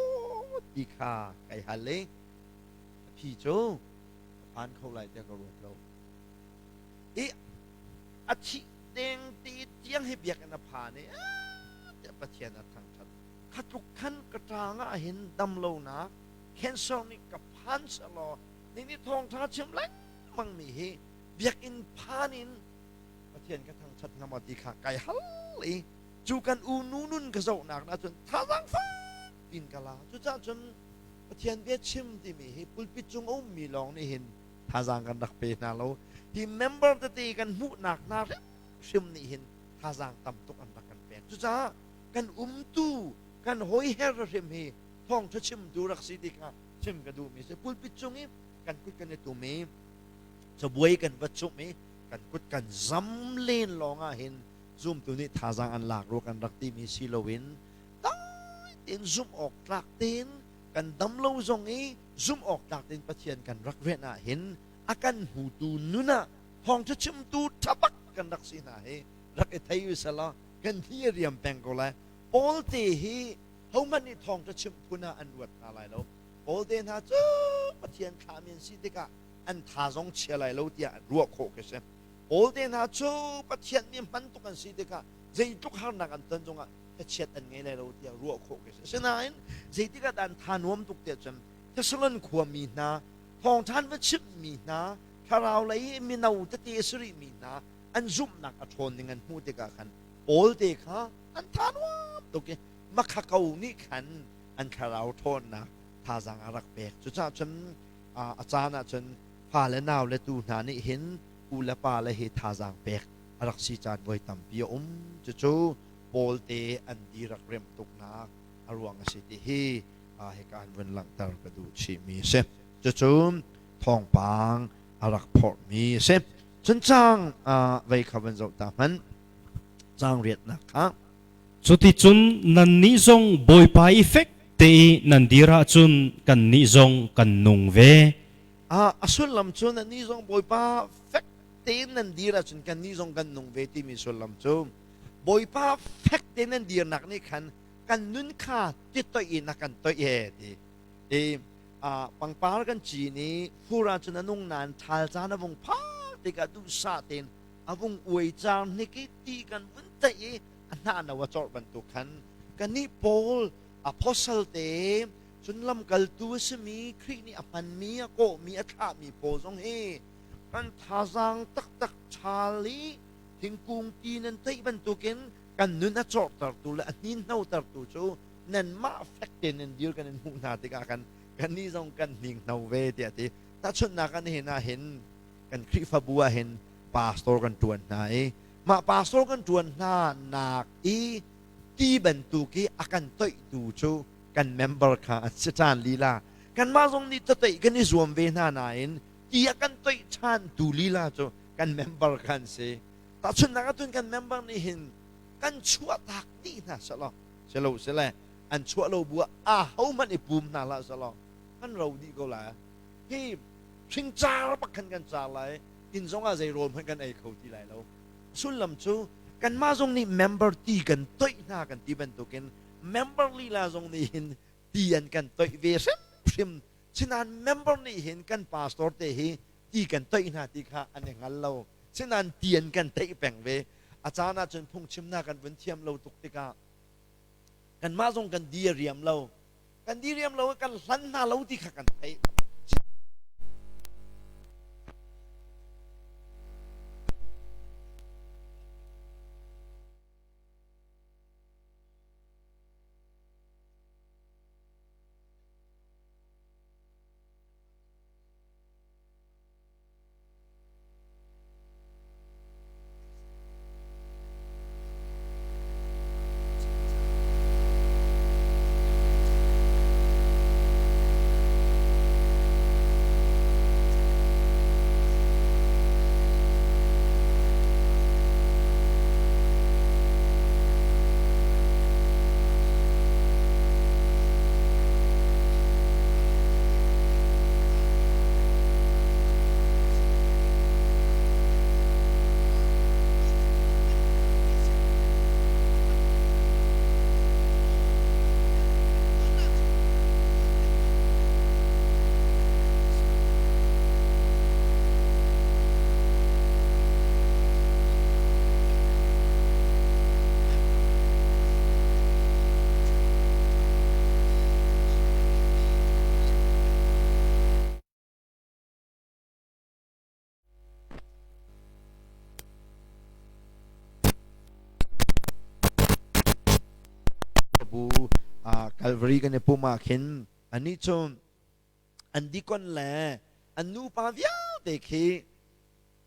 ti kha kai hal i a phi cu ka phan kho lai tiah ka ruat lo. I a thih deng ti tiang hi biakinn a phan i tiah Pathian a thangṭhat. Kha tluk khan ka ṭaang ah hin damlonak cancer nih ka phan selaw ni nih thawngṭha chim lengmang mi hi biakinn phan in Pathian ka thangṭhat hnga maw ti kha kai hal i cu kan u nu nun ka zohnak na cun thazaang fak in ka la. Cucaah cun Pathian bia chim timi hi pulpit cung a ummi lawng nih hin thazaang kan rak pe hna lo. Hi member tete kan hmuhnak hna hrimhrim nih hin thazaang tam tuk an rak kan pek. Cucaah kan umtu kan hawiher hrim hi thawngṭha chimtu rak si ti kha chim ka duhmi si. Pulpit cung i kan kut kan i tum i cabuai kan va cumh i kan kut kan zam len lawng ah hin zumtu nih thazaang an lak rua kan rak timi si loin dai tein zumh awk tlak tein kan dam lo zong i zumh awk tlak tein Pathian kan rak rianh ah hin a kan hmutu nun ah thawngṭha chimtu ṭha bak kan rak si hna hi rak i thei u selaw kan hi a riam peng ko lai. Paul te hi hohmanh nih thawngṭha chimh phun ah an ruat hna lai lo. Paul te hna cu Pathian thlahmi an si tikah an tha zong chia lai lo tiah ruah khawh khi si. Paul te hna cu Pathian mi hman tuk an si tikah zeitluk harnak an ton zongah thlachiat an ngei lai lo tiah ruah khawh khi si. Asinain zeitik ah dah an tha nuam tuk tiah cun Thessalon khuami hna thawngṭha an va chimhmi hna thlarau lei mino tete a si rihmi hna an zumhnak a ṭhawn ning an hmuh tikah khan Paul te kha an tha nuam tuk i makhako nih khan an thlarau ṭhawnnak thazaang a rak pek. Cucaah cun a caan ah cun fale nau le tu hna nih hin u le pa le hi thazaang pek a rak si caan voi tampi a um. Cucu Paul te an di rak remh tuknak a ruang a si ti hi hika an vun langhter ka duh chihmi a si. Cucu thawngpang a rak phorhmi a si. Cun caang vei kha van zoh ta hmanh. Caang riatnak kha. Cuticun nannih zong Bawipa i fek te i nan dir ahcun kannih zong kan nung ve. A sullam cu nannih zong Bawipa fek tein nan dir ahcun kannih zong kan nung ve timi sullam cu Bawipa fek tein nan dirnak nih khan kan nun kha ti toih in a kan toih e ti. I pangpar kan cin i fur ahcun a nung nain ṭhal caan a vung phak tikah duhsah tein a vung uai cang hnik i ti kan vun taih i a hnah no a corh bantuk khan kannih Paul apostle te cun lamkaltu a simi Khrih nih a hmanmi a kawhmi a thlahmi pawl zong hi kan thazaang taktak ṭhal i thingkung ti nan taih bantukin kan nun a corhtertu le a hninhnotertu cu nanmah fek tein nan dir kan in hmuh hna tikah khan kannih zong kan hninghno ve tiah ti. Tahchunhnak ah nihin ah hin kan Khrihfabu ah hin pastor kan ṭuan hna i mah pastor kan ṭuan hna nak i ti bantuk i a kan toihtu cu kan member kha an si ṭhan lila. Kanmah zong nih toih kan i zuam ve hna nain ti a kan toih ṭhan tu lila cu kan member kha an si. Tahchunhnak ah tun kan member nih hin Kan chuahtak dih hna selaw, selo sele an chuah lo bu ah aho hmanh i pum hna hlah selaw kan ro dih ko lai. Hi hringcar bak khan kan car lai. Inn zong ah zei rawl hmanh kan ei kho ti lai lo. Sullam cu kanmah zong nih member ti kan toih hna kan ti bantukin member lila zong nih hin ti an kan toih ve hrimhrim. Sinain member nih hin kan pastor te hi ti kan toih hna ti kha an i hngal lo. Sinain ti an kan teih peng ve. A caan ahcun phungchimnak kan vun thiam lo tuk tikah kanmah zong kan di a riam lo. Kan di riam lo kan hlan hna lo ti kha kan theih. Bu Calvary kan i pum ah khin anih cu an dikon le an nupa vialte khi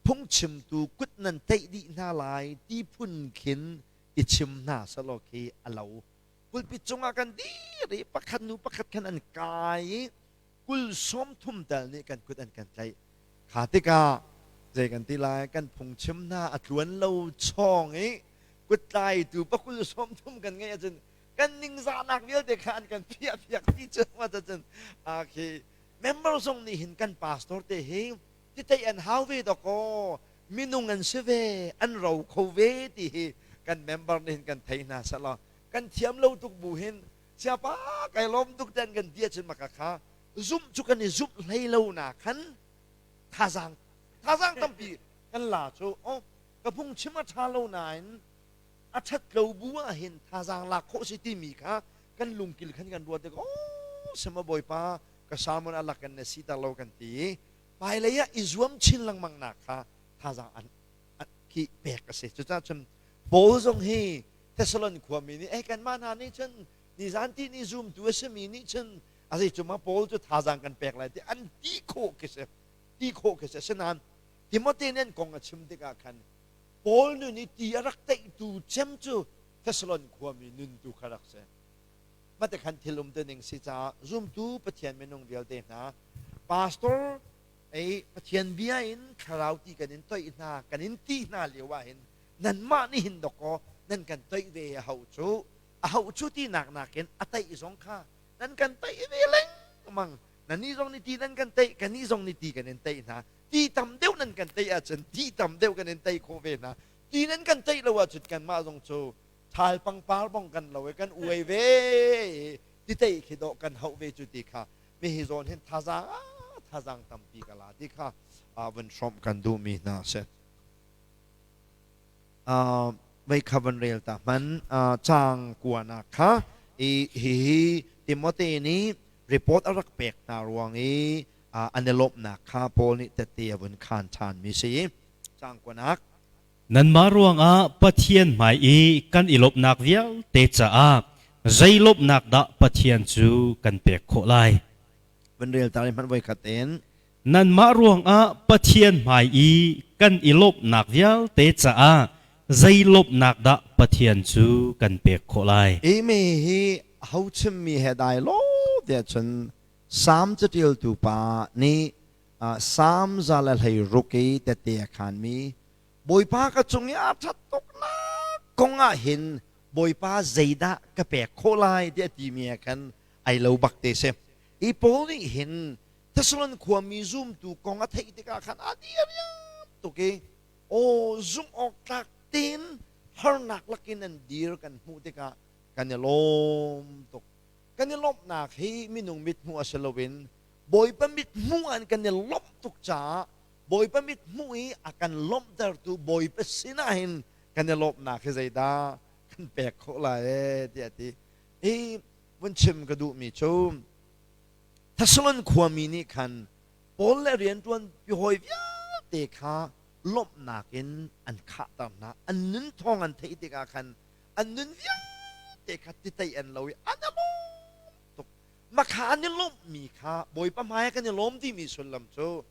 phungchimtu kut nan teih dih hna lai ti phun khin i chim hna selaw khi a lo. Pulpit cungah kan dir i pakhat nu pakhat khan an kai i kul sawm thum tal nih kan kut an kan tlaih. Kha tikah zei kan ti lai, kan phungchim hna a tluan lo chawng i kuttlaitu pakul sawm thum kan ngeih ahcun kan ningzahnak vialte kha an kan phiah phiak ti cu cun khi member zong nih hin kan pastor te hi titei an hau ve dawkaw minung an si ve an ro kho ve ti hi kan member nih hin kan thei hna selaw kan thiam lo tuk bu hin siapa kai lawm tuk ten kan ti ahcun maka kha zumh cu kan i zumh hlei lo na khan thazaang thazaang tampi kan la cu oh ka phungchim a ṭha lo nain a ṭhat lo bu ah hin thazaang lak khawh si timi kha kan lungkil khan kan ruat tik oh sema bawipa ka sermon a lak kan na si ter lo kan ti hmailei ah i zuam chin lengmang nak kha thazaang an khi pek a si. Cucaah cun Paul zong hi Thessalon khuami nih eh kanmah hna nih cun nizan ti ni zumtu a simi nih cun a zei cuma Paul cu thazaang kan pek lai ti an ti khawh khi si ti khawh khi si. Asinain Timote nih an kong a chim tikah khan Paul nun i ti a rak teihtu cem cu Thessalon khuami nun tu kha rak si. Mate khan thil um ning si caah zumtu Pathian minung vialte hna pastor ei Pathian bia in thlarau ti kan in toih hna kan in ti hna lio ah hin nanmah nih hin dawkaw nan kan toih ve a hau cu a hau cu ti nak nakin a taih zong kha nan kan taih ve lengmang. Nan nih zong nih ti nan kan taih, kan nih zong nih ti kan in taih hna. Ti tam deuh nan kan taih ahcun ti tam deuh kan in taih khawh ve hna. Ti nan kan taih lo ahcun kanmah zong cu ṭhal pangpar bong kan lo i kan uai ve ti taih khi dawh kan hauh ve cu ti kha mi hi zawn hin thazaang thazaang tampi ka la ti kha vun hrawmh kan duhmi hna a si. Mei kha van rel ta hman caang kuanak kha i hihi Timote nih report a rak pek hna ruang i an i lawmhnak kha Paul nih tette a vun khaan ṭhan mi si. Caang kuanak. Nanmah ruangah Pathian hmai i kan i lawmhnak vialte caah zei lawmhnak dah Pathian cu kan pek khawh lai? Van rel ta hmanh voi khat in. Nanmah ruangah Pathian hmai i kan i lawmhnak vialte caah zei lawmhnak dah Pathian cu kan pek khawh lai? Imi hi ho chimmi he dai lo tiah cun Salm caṭialtu pa nih Salm 116 i tette a khaanmi Bawipa ka cung i aa ṭhat tuknak. kong ah hin Bawipa zeidah ka pek khawh lai tiah timi ah khan ai lo bak te si. Hi Paul nih hin Thessalon khuami zumtu kong a theih tikah khan a diriam tuk i aw zumh awk tlak tein harnak lakin an dir kan hmuh tikah kan i lawm tuk. Kan i lawmhnak hi minung mithmuh a si loin Bawipa mithmuh an kan i lawmh tuk caah Bawipa mithmuh i a kan lawmhtertu Bawipa sinah hin kan i lawmhnak hi zeidah kan pek khawh lai ee tiah a ti. Hi vun chim ka duhmi cu Thessalon khuami nih khan Paul le rianṭuan hawi vialte kha lawmhnak in an khahter hna. An nun thawng an theih tikah khan an nun vialte kha titei an lo i an i lawm tuk. Makha an i lawmhmi kha Bawipa hmai ah kan i lawm timi sullam cu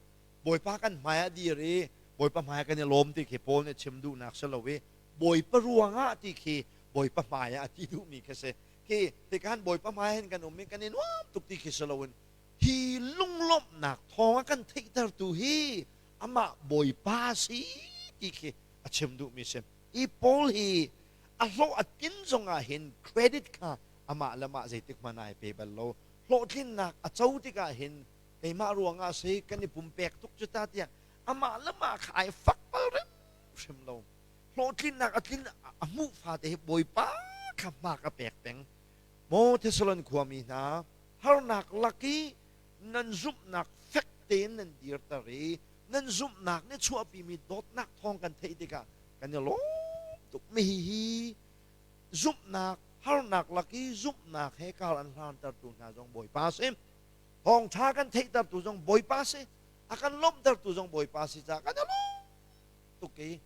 Bawipa kan hmai ah dir i Bawipa hmai ah kan i lawm ti khi Paul nih chim duhnak si lo i Bawipa ruangah ti khi Bawipa hmai ah a ti duhmi khi si. Khi tikhan Bawipa hmai hin kan um i kan i nuam tuk ti khi si loin hi lunglawmhnak thawng a kan theihtertu hi amah Bawipa si ti khi a chim duhmi si. Hi Paul hi a hlawh a tlin zongah hin credit kha amah le mah zeitik hmanh ai pe bal lo. Hlawhtlinnak a co tikah hin keimah ruangah si kan i pumpek tuk cu ta tiah amah le mah kha ai fak bal hrimhrim lo. Hlawhtlinnak a tlin a hmuh fate hi Bawipa kha hma ka pek peng. Maw Thessalon khuami hna, harnak lak i nan zumhnak fek tein nan dirter i nan zumhnak nih chuahpimi dawtnak thawng kan theih tikah kan i lawm tuk. Mi hi zumhnak harnak lak i zumhnak he kar an hlantertu hna zong Bawipa a si. Thawngṭha kan theihtertu zong Bawipa a si. A kan lawmhtertu zong Bawipa a si caah kan i lawm tuk i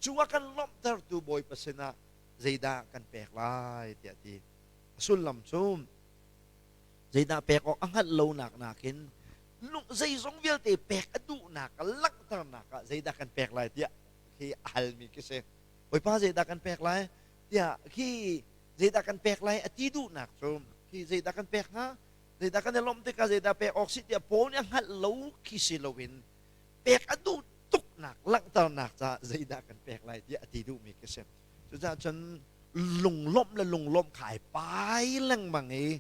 cu a kan lawmhtertu Bawipa sinah zeidah kan pek lai tiah ti. A sullam cu zeidah pek awk a hngalh lonak nakin zeizong vialte pek a duhnak a langhternak ah zeidah kan pek lai tiah khi a halmi khi si. Bawipa zeidah kan pek lai tiah khi zeidah kan pek lai a ti duhnak cu khi zeidah kan pek hnga zeidah kan i lawmh tikah zeidah pek awk si tiah Paul nih a hngalh lo khi si loin pek a duh tuknak langhternak caah zeidah kan pek lai tiah a ti duhmi khi si. Cucaah cun lunglawmh le lunglawmh kha ai pai lengmang i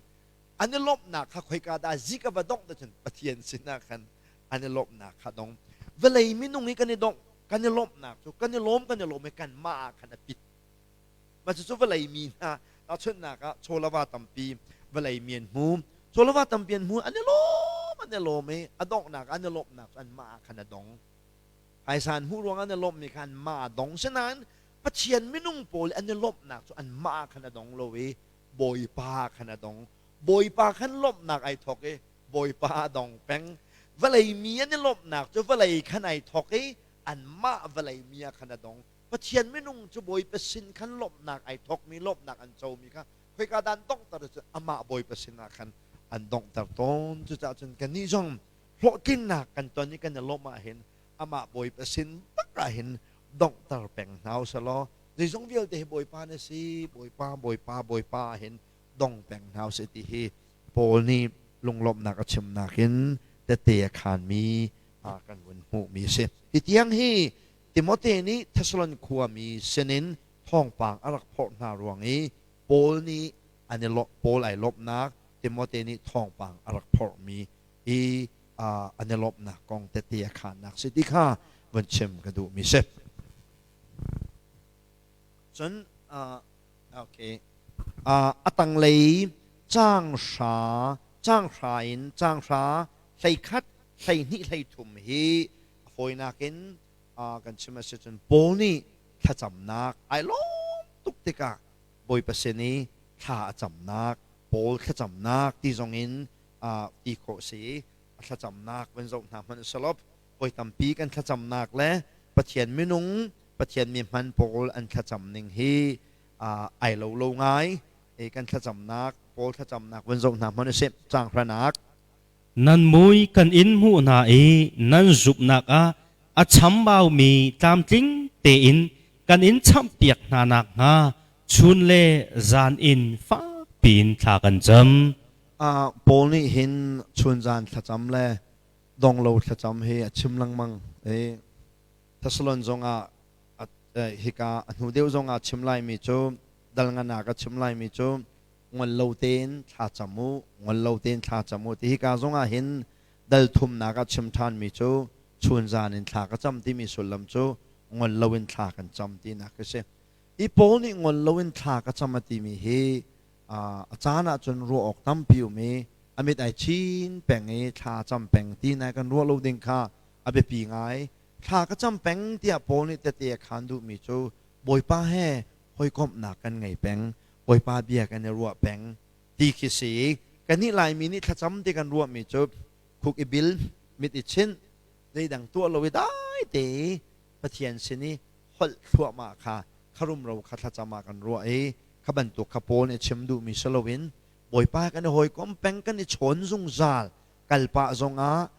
an i lawmhnak kha khoika dah zik a va dongh te cun Pathian sinah khan an i lawmhnak kha dong. Vawlei minung hi kan i dongh kan i lawmhnak cu kan i lawm kan i lawm i kanmah ah khan a pit. Mah cucu vawlei mi hna tahchunhnak ah chawlava tampi vawlei mi an hmu. Chawlava tampi an hmu an i lawm an i lawm i a donghnak an i lawmhnak cu anmah ah khan a dong. Phaisa an hmuh ruangah an i lawmhmi kha anmah a dong. Sinain Pathian minung pawl an i lawmhnak cu anmah ah khan a dong lo i Bawipa ah khan a dong. Bawipa khan lawmhnak ai thawk i Bawipa a dong peng. Vawlei mi an i lawmhnak cu vawlei khan ai thawk i anmah vawlei mi ah khan a dong. Pathian minung cu Bawipa sin khan lawmhnak ai thawkmi lawmhnak an comi kha khoika dah an donghter cu amah Bawipa sinah khan an donghter tawn. Cucaah cun kannih zong hlawhtlinnak kan ton i kan i lawmh ahhin amah Bawipa sin bak ahhin donghter peng hna usih law zeizong vialte hi Bawipa na si Bawipa Bawipa Bawipa ahhin dong peng hna usih ti hi Paul nih lunglawmhnak a chimnak in tette a khaanmi kan vun hmuhmi a si. Hi tiang hi Timote nih Thessalon khuami sinin thawngpang a rak phorh hna ruang i Paul nih an i Paul ai lawmhnak Timote nih thawngpang a rak phorhmi hi an i lawmhnak kong tette a khaannak si ti kha vun chim ka duhmi si. Cun okay a tanglei caang hra caang hra in caang hra 11 12 13 hi a fawinak in kan chim a si cun Paul nih thlacamnak ai lawm tuk tikah Bawipa sin i thla a camnak Paul thlacamnak ti zong in ti khawh si a thlacamnak van zoh hna hmanh usalaw voi tampi kan thlacamnak le Pathian minung Pathian mi hman pawl an thlacam ning hi ai lo lo ngai kan thlacamnak Paul thlacamnak van zoh hna hmanh usih caang hranak Nan mui kan in hmuh hna i nan zumhnak ah a chambaumi tlamtling tein kan in champiak hna nakhnga chun le zan in fakpi in thla kan cam. Paul nih hin chunzan thlacam le donglo thlacam hi a chim lengmang i Thessalon zongah Hika a hnu deuh zong ah chim laimi cu dal nganak a chim laimi cu ngol lo tein thla cam u, ngol lo tein thla cam u ti hika zong ah hin dal thumnak ah chim ṭhanmi cu chunzan in thla ka cam timi sullam cu ngol loin thla kan cam tinak a si. Hi Paul nih ngol loin thla ka cam a timi hi a caan ahcun ruah awk tampi um i a mit ai chin peng i thla cam peng ti nai kan ruah lo ding kha a biapi ngai. Thla ka cam peng tiah Paul nih tete a khaan duhmi cu Bawipa he hawikomhnak kan ngei peng, Bawipa bia kan i ruah peng ti khi si. Kannih Laimi nih thlacam ti kan ruahmi cu khuk i bil, mit i chinh, zeidang tuah lo i dai te i Pathian sin i holh thluahmah kha kharumro kha thlacam ah kan ruah i kha bantuk kha Paul nih a chim duhmi si loin Bawipa kan i hawikom peng kan i chawn zungzal kal pah zongah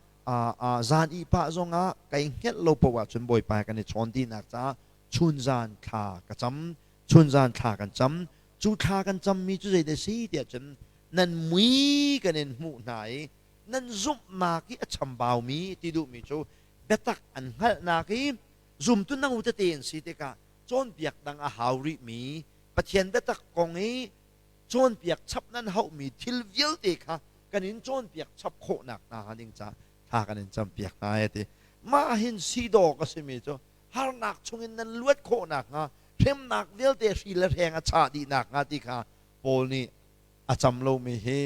zan ih pah zongah kai hngelh lo paoh ahcun Bawipa kan i chawn tinak caah chunzan thla ka cam chunzan thla kan cam cu thla kan cammi cu zeidah si tiah cun nan mui kan in hmuh hna i nan zumhnak i a chambaumi ti duhmi cu biatak an hngalhnak i zumtu no tete an si tikah cawnpiak dang a hau rihmi Pathian biatak kong i cawnpiak chap nan hauhmi thil vialte kha kan in cawnpiak chap khawhnak hna hnga ding caah thla kan in campiak hna e ti. Mah hin si dawk a simi cu harnak chungin nan luat khawh nakhnga hremnak vialte hri le hreng a chah dih nakhnga ti kha Paul nih a cam lomi hi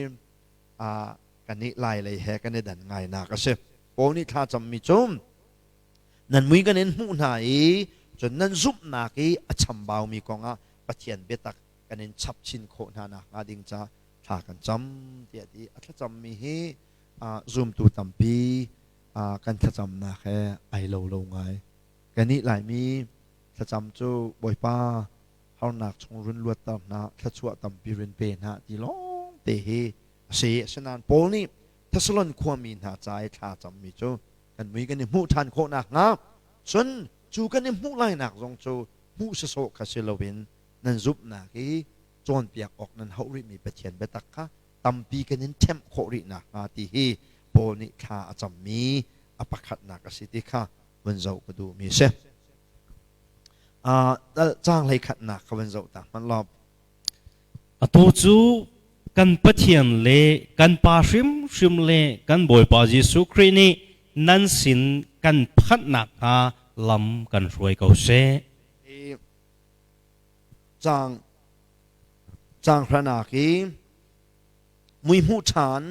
kan i lai lei he kan i dan ngainak a si. Paul nih thla cammi cu nan mui kan in hmuh hna i cun nan zumhnak i a chambaumi kongah Pathian biatak kan in chap chin khawh hna nakhnga ding ca thla kan cam tiah ti a thlacammi hi zumtu tampi kan thlacamnak he ai lo lo ngai. Kannih Laimi thlacam cu Bawipa harnak chung run luatter hna, thluachuah tampi run pe hna ti lawng te hi a si. Asinain Paul nih Thessalon khuami hna ca i thla cammi cu kan mui kan i hmuh ṭhan khawh nakhnga cun cu kan i hmuh lainak zong cu hmuh sawsawh kha si loin nan zumhnak i cawnpiak awk nan hauh rihmi Pathian biatak kha tampi kan in ṭhemh khawh rih nakhnga ti hi Paul nih thla a cammi a pakhatnak a si ti kha vun zoh ka duhmi a si. Caang hleikhatnak kha vun zoh ta hmanh law. Atu cu kan Pathian le kan Pa hrimhrim le kan Bawipa Jesuh Khrih nih nan sin kan phanh nakhnga lam kan hruai ko seh. Caang caang hranak i mui hmuh ṭhan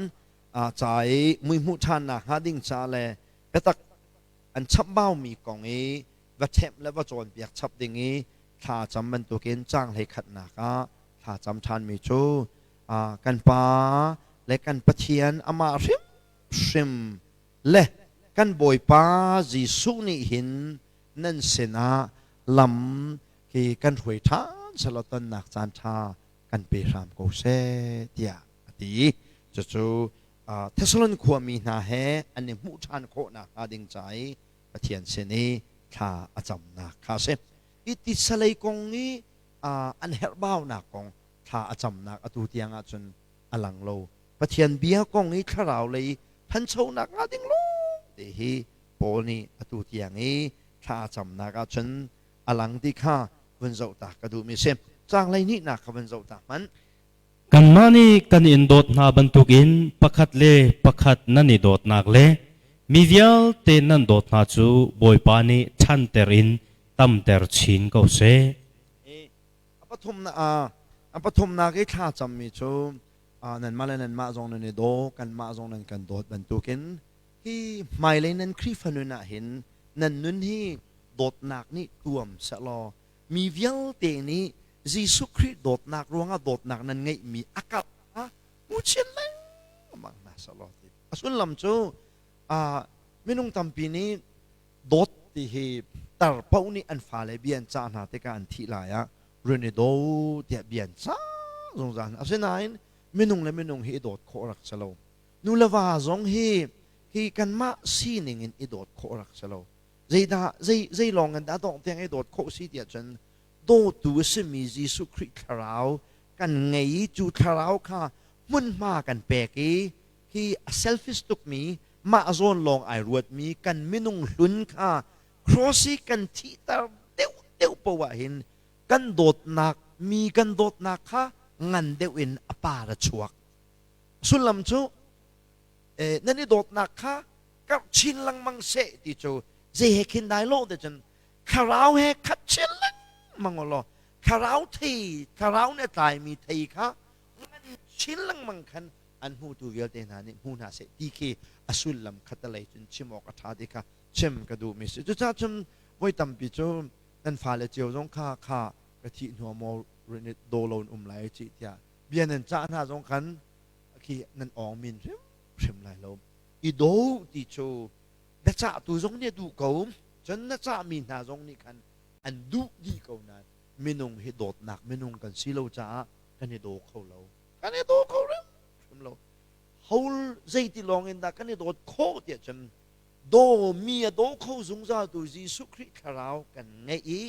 ca i mui hmuh ṭhan nakhnga ding ca le biatak an chamhbaumi kong i va ṭhemh le va cawnpiak chap ding i thla cam bantukin caang hleikhatnak ah thla cam ṭhanmi cu kan Pa le kan Pathian amah hrimhrim le kan Bawipa Jesuh nih hin nan sinah lam hi kan hruai ṭhan selaw tonnak caan ṭha kan pe hram ko seh tiah a ti. Cucu Thessalon khuami hna he an i hmuh ṭhan khawh nakhnga ding ca i Pathian sin i thla a camnak kha a si. Hi titsalei kong i an herhbaunak kong thla a camnak atu tiang ahcun a lang lo. Pathian bia kong i thlarau lei thanchonak hnga ding lawng te hi Paul nih atu tiang i thla a camnak ahcun a lang ti kha vun zoh ta ka duhmi a si. Caang hleihnihnak kha vun zoh ta hmanh. Kanmah nih kan in dawt hna bantukin pakhat le pakhat nan i dawtnak le mi vialte nan dawt hna cu Bawipa nih ṭhanter in tamter chin ko seh. A pathumnak i thla cammi cu nanmah le nanmah zong nan i daw, kanmah zong nan kan dawt bantukin hi hmailei nan Khrihfa nun ah hin nan nun hi dawtnak nih tuam sehlaw mi vialte nih Jesuh Khrih dawtnak ruangah dawtnak nan ngeihmi a karh kha hmu chin lengmang hna sehlaw ti. A sullam cu minung tampi nih dawt ti hi tar paoh nih an fale bia an cah hna tikah an thih lai ah run i daw tiah bia an cah zungzal hna. Asinain minung le minung hi i dawt khawh rak si lo. Nu le va zong hi hi kanmah sining in i dawt khawh rak si lo. Zeidah zei zei lawng in dah dawng tiang i dawt khawh si tiah cun dawtu a simi Jesuh Khrih thlarau kan ngei i cu thlarau kha hmunhma kan pek i hi a selfish tukmi mah zawn lawng ai ruatmi kan minung hlun kha cross i kan thihter deuh deuh paoh ah hin kan dawtnak mi kan dawtnak kha ngan deuh in a par a chuak. Sullam cu nan i dawtnak kha karh chin lengmang seh ti cu zei he khin dai lo te cun thlarau he khat chin lengmang law thlarau thei thlarau nih a tlaimi thei kha ngan chin lengmang khan an hmutu vialte hna nih hmu hna seh ti khi a sullam khatalei cun chim awk a ṭha ti kha chim ka duhmi si. Cucaah cun voi tampi cu nan fale cio zong kha kha ka thih hnu maw daw lo in um lai ci tiah bia nan cah hna zong khan khi nan awng min hrimhrim lai lo. I do ti cu na cahtu zong nih a duh ko, cun na cahmi hna zong nih khan an duh dih ko nain minung hi dawtnak minung kan si lo caah kan i daw kho lo, kan i daw kho hrimhrim lo. Hol zeiti lawng in dah kan i dawt khawh tiah cun daw mi a daw kho zungzaltu Jesuh Khrih thlarau kan ngeih i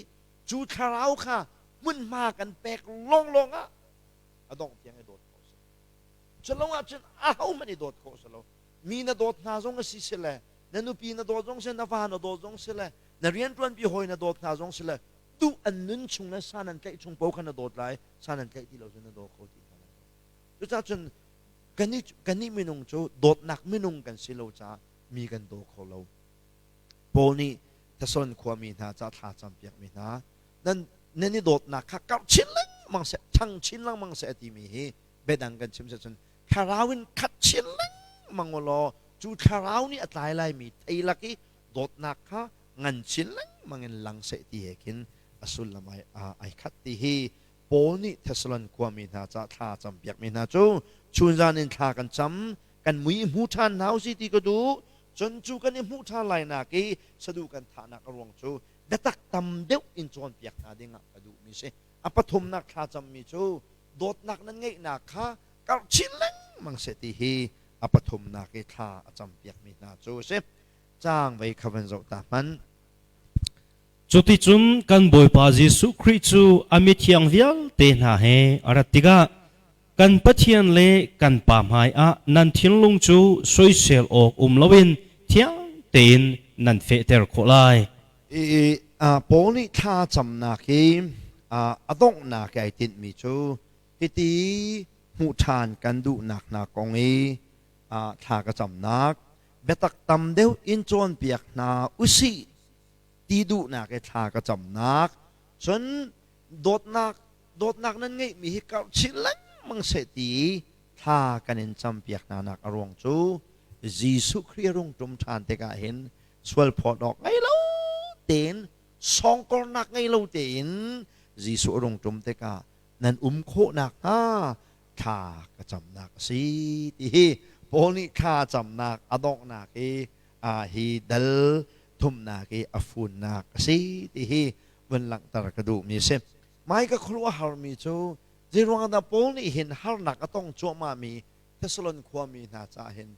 cu thlarau kha hmunhma kan pek lawnglawng ah a dongh tiang i dawt khawh si. Cu lo ahcun ahohmanh i dawt khawh si lo. Mi na dawt hna zong a si si le, na nupi na dawt zong si, na va na dawt zong si le, na rianṭuanpi hawi na dawt hna zong si le, duh an nun chung le san an tlaih chung paoh kha na dawt lai, san an tlaih ti lo cun na daw kho ti hna lai lo. Cucaah cun kannih minung cu dawtnak minung kan si lo caah mi kan daw kho lo. Paul nih Thessalon khuami hna ca thla campiakmi hna nan nan i dawtnak kha karh chin lengmang seh, ṭhang chin lengmang seh a timi hi biadang kan chim cun thlarau in khat chin lengmang u law cu thlarau nih a tlai laimi thei lak i dawtnak kha ngan chin lengmang in lang seh ti he khin a sullam ai khat ti hi Paul nih Thessalon khuami hna ca thla campiakmi hna cu chunzan in thla kan cam, kan mui i hmu ṭhan hna usih ti ka duh. Cun cu kan i hmuh ṭhan lai nak i saduh kan thahnak a ruang cu biatak tam deuh in cawnpiak hna dingah ka duhmi si. A pathumnak thla cammi cu dawtnak nan ngeihnak kha karh chin lengmang seh ti hi a pathumnak i thla a campiakmi hna cu a si. Caang vei kha van zoh ta hmanh. Cuticun kan Bawipa Jesuh Khrih cu a mithiang vialte hna he a rat tikah kan Pathian le kan Pa hmaiah nan thinlung cu soisel awk um loin thiang tein nan fehter khawh lai. I Paul nih thla camnak hi a donghnak i ai tinhmi cu hiti hmuh ṭhan kan duhnak hna kong i thla ka camnak biatak tam deuh in cawnpiak hna usih ti duhnak i thla ka camnak, cun dawtnak dawtnak nan ngeihmi hi karh chin lengmang seh ti thla kan in campiak hna nak a ruang cu Jesuh Khrih a rung ṭum ṭhan tikah hin sual phawt awk ngei lo tein, sawngkornak ngei lo tein Jesuh a rung ṭum tikah nan um khawh nakhnga thla ka camnak a si ti hi Paul nih thla camnak a donghnak i hi dal thumnak i a funnak a si ti hi vun langhter ka duhmi a si. Mai ka khuaruah harmi cu zeiruang dah Paul nih hin harnak a tong cuahmahmi Thessalon khuami hna caah hin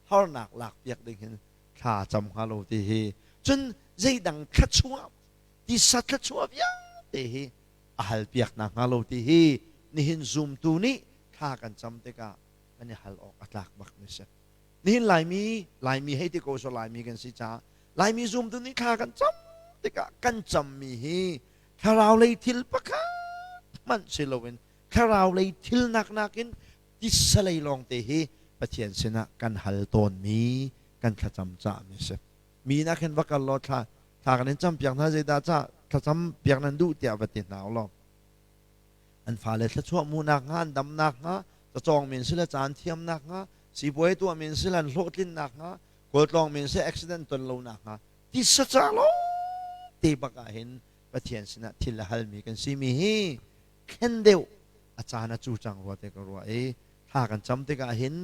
harnak lakpiak ding hin thla cam hnga lo ti hi, cun zeidang thluachuah, tisa thluachuah vialte hi a halpiak hna hnga lo ti hi nihin zumtu nih thla kan cam tikah kan i hal awk a tlak bak mi si. Nihin Laimi, Laimi hei ti ko so, Laimi kan si caah Laimi zumtu nih thla kan cam tikah kan cammi hi thlarau lei thil pakhat hmanh si loin thlarau lei thil nak nakin tisa lei lawngte hi Pathian sinah kan hal tawnmi kan thlacam cahmi si. Mi nak hin va kal law thla thla kan in campiak hna, zeidah ca thlacam piak nan duh tiah va ti hna u law an fale thluachuah hmuhnak hnga, an damnak hnga, cacawng men sile caan thiamnak hnga, sipuai tuah men sile an hlawhtlinnak hnga, khualtlawng men sile accident ton lonak hnga, tisa ca lawng te bak ah hin Pathian sinah thil a halmi kan simi hi thlen deuh a caan a cu cang rua te ka ruah i thla kan cam tikah hin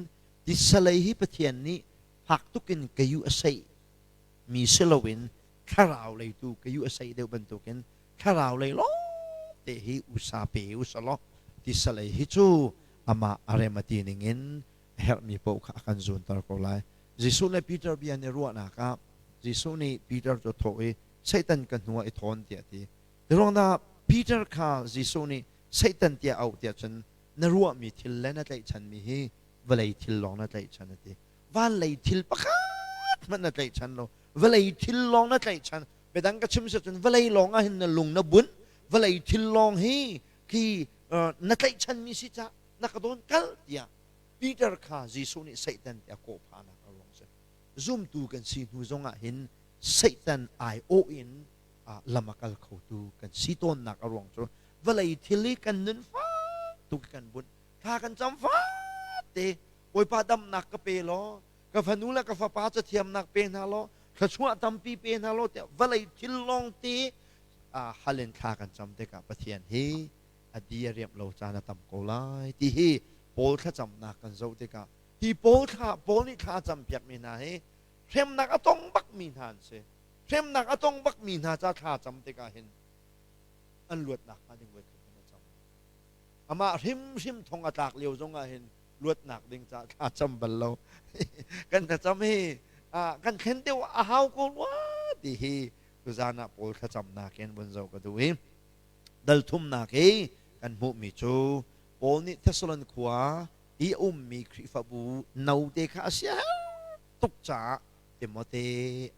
tisa lei hi Pathian nih fak tukin ka yu a seih mi si loin thlarau lei tu ka yu a seih deuh bantukin thlarau lei lawng te hi usa pe usa law tisa lei hi cu amah a rem a ti ning in a herhmi paoh kha a kan zunter ko lai. Jesuh le Peter bia nih ruahnak ah Jesuh nih Peter cu thawh i Satan ka hnu ah i thawn tiah a ti. Ruang dah Peter kha Jesuh nih Satan tiah auh tiah cun na ruahmi thil le na tlaihchanmi hi vawlei thil lawng na tlaihchan a ti. Van lei thil pakhat hmanh na tlaihchan lo. Vawlei thil lawng na tlaihchan. Biadang ka chim si cun vawlei lawng ah hin na lung na bunh. Vawlei thil lawng hi khi na tlaihchanmi si cah na ka dawn kal tiah Peter kha Jesuh nih Satan tiah kawh phahnak a ruang si. Zumtu kan si hnu zongah hin Satan aiawh in lam a kal khotu kan si tawnnak a ruang cu vawlei thil i kan nun fak tuk kan bunh, thla kan cam fat te, Bawipa, damnak ka pe law, ka fanu le ka fapa cathiamnak pe hna law, thluachuah tampi pe hna law tiah vawlei thil lawng te hal in thla kan cam tikah Pathian hi a di a riamh lo caan a tam ko lai ti hi Paul thlacamnak kan zoh tikah, hi Paul thla, Paul nih thla cam piakmi hna hi hremnak a tong bakmi hna an si. Hremnak a tong bakmi hna ca thla cam tikah hin an luatnak hnga ding voi khat hmanh a cam. Amah hrimhrim thong a tlak lio zongah hin luatnak ding ca thla cam bal lo. Kan thlacam hi kan thlen deuh a hau ko rua ti hi tuzan ah Paul thlacamnak in vun zoh ka duh i, dal thumnak i kan hmuhmi cu Paul nih Thessalon khua i a ummi Khrihfabu note kha a sia tuk caah Timote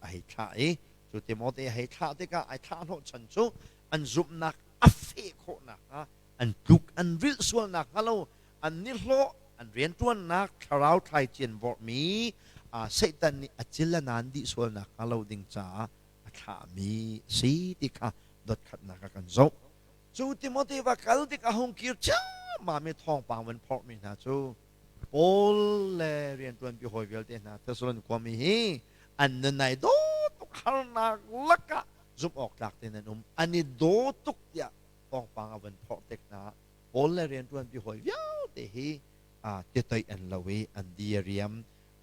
a hei thlah i, cu Timote a hei thlah tikah ai thlah hnawh chan cu an zumhnak a feh khawh nakhnga, an tluk an rilh sual nakhnga lo, an nihlawh an rianṭuannak thlarau thlaician vorhmi Satan nih a cil a naan dih sual nakhnga lo ding caah a thlahmi a si ti kha dotkhatnak a kan zoh. Cu Timote va kal tik a hung kir ciammam i thawngpang van phorhmi hna cu Paul le rianṭuanpi hawi vialte hna Thessalon khuami hi an nun ai daw tuk, harnak lakah zumh awk tlak tein an um, an i daw tuk tiah thawngpang a van phorh tik hna Paul le rianṭuanpi hawi vialte hi titoih an lo i an di a riam,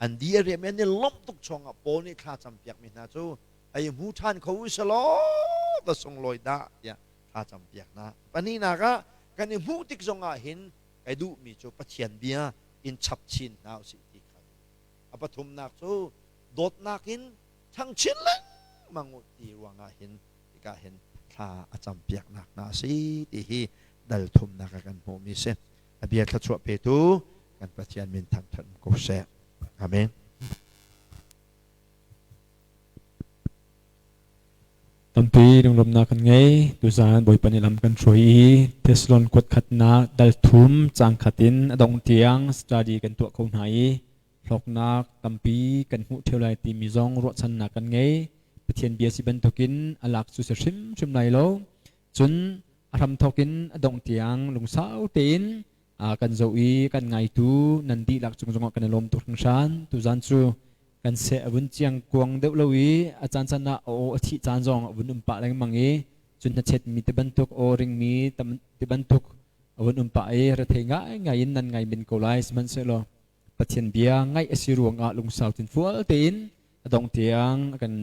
an di a riam i an i lawmh tuk chungah Paul nih thla campiakmi hna cu ei hmu ṭhan kho u selaw va sunglawi dah tiah thla campiak hna. Pahnihnak ah, kan i hmuh tik zongah hin kai duhmi cu Pathian bia in chap chin hna usih ti kha. A pathumnak cu dawtnak in ṭhang chin lengmang u ti ruangah hin tikah hin thla a campiaknak hna a si ti hi dal thumnak ah kan hmuhmi si. A bia thluachuah petu kan Pathian min thangṭhat ko seh. Amen. Tampi lunglawmhnak kan ngei. Tuzaan Bawipa nih lam kan hruai i Thessalon kuat khatnak dal thum caang khat in a dongh tiang study kan tuah kho hna i hlawknak tampi kan hmuh ṭheo lai timi zong ruahchannak kan ngei. Pathian bia si bantukin a lak cu si hrimhrim lai lo. Cun a hramthawk in a dongh tiang lungsau tein kan zoh i kan ngaitu nan dihlak cung zongah kan i lawm tuk hringhran. Tuzaan cu kan seh a vun ciang kuang deuh lo i a caan caan ah a aw a thih caan zong a vun um pah lengmang i, cun hnachetmi ti bantuk, aw ringmi ti bantuk a vun um pah i rethei ngaingai in nan ngai men ko lai. Sihmanhsehlaw Pathian bia ngaih a si ruangah lungsau tinfual tein a dong tiang a kan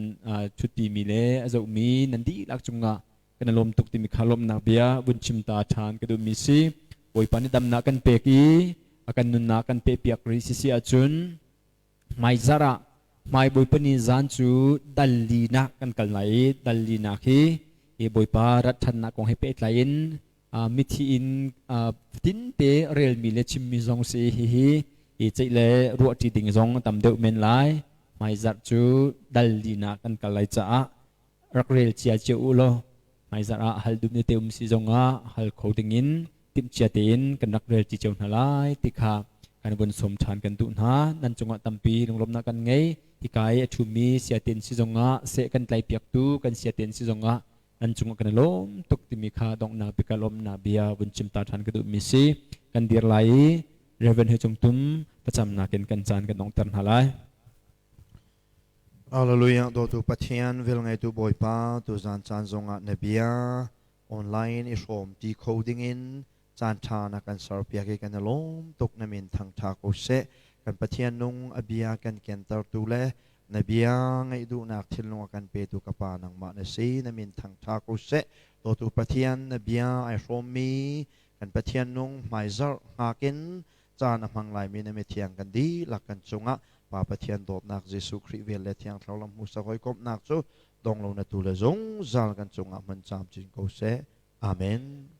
ṭhutpimi le a zohmi nan dihlak cungah kan i lawm tuk timi kha lawmhnak bia vun chim ta ṭhan ka duhmi si. Bawipa nih damnak kan pek i a kan nunnak kan pehpiak rih sisi ahcun hmaizarh ah hmai Bawipa ni zan cu dal linak kan kal lai i, dal linak hi Bawipa rat ṭhannak kong he pehtlai in mithi in tinte relmi le chimmi zong si. Hihi i ceih le ruahṭi ding zong tam deuh men lai. Hmaizarh cu dal linak kan kal lai caah rak rel cia cio u law hmaizarh ah hal duh ni te um si zongah hal kho dingin timhcia tein kan rak rel cio hna lai ti kha kan vun sawm ṭhan kan duh hna. Nan cungah tampi lunglawmhnak kan ngei. Hika i a ṭhumi siaten si zongah, seh kan tlaipiaktu kan siaten si zongah nan cungah kan i lawm tuk timi kha donghnak bik ah lawmhnak bia vun chim ta ṭhan ka duhmi si. Kan dir lai i Reverend He Cung Tum thlacamnak in kan caan kan donghter hna lai. Hallelujah. Dawtu Pathian, velngeitu Bawipa, tuzan caan zongah na bia online i hrawm ti kho dingin caan ṭha na kan serpiak i kan i lawm tuk. Na min thangṭha ko seh. Kan Pathian nung, a bia kan kentertu le na bia ngaih duhnak thinlung a kan petu ka Pa nangmah na si. Na min thangṭha ko seh. Dawtu Pathian, na bia ai hrawmmi kan Pathian nung, hmaizarh hngak in caan a hmang laimi na mithiang kan dihlak kan cungah Pa Pathian dawtnak, Jesuh Khrih vel le Thiang Thlarau lam hmuhsak hawikomhnak cu dong lo na tu le zungzal kan cungah hmun camcin ko seh. Amen.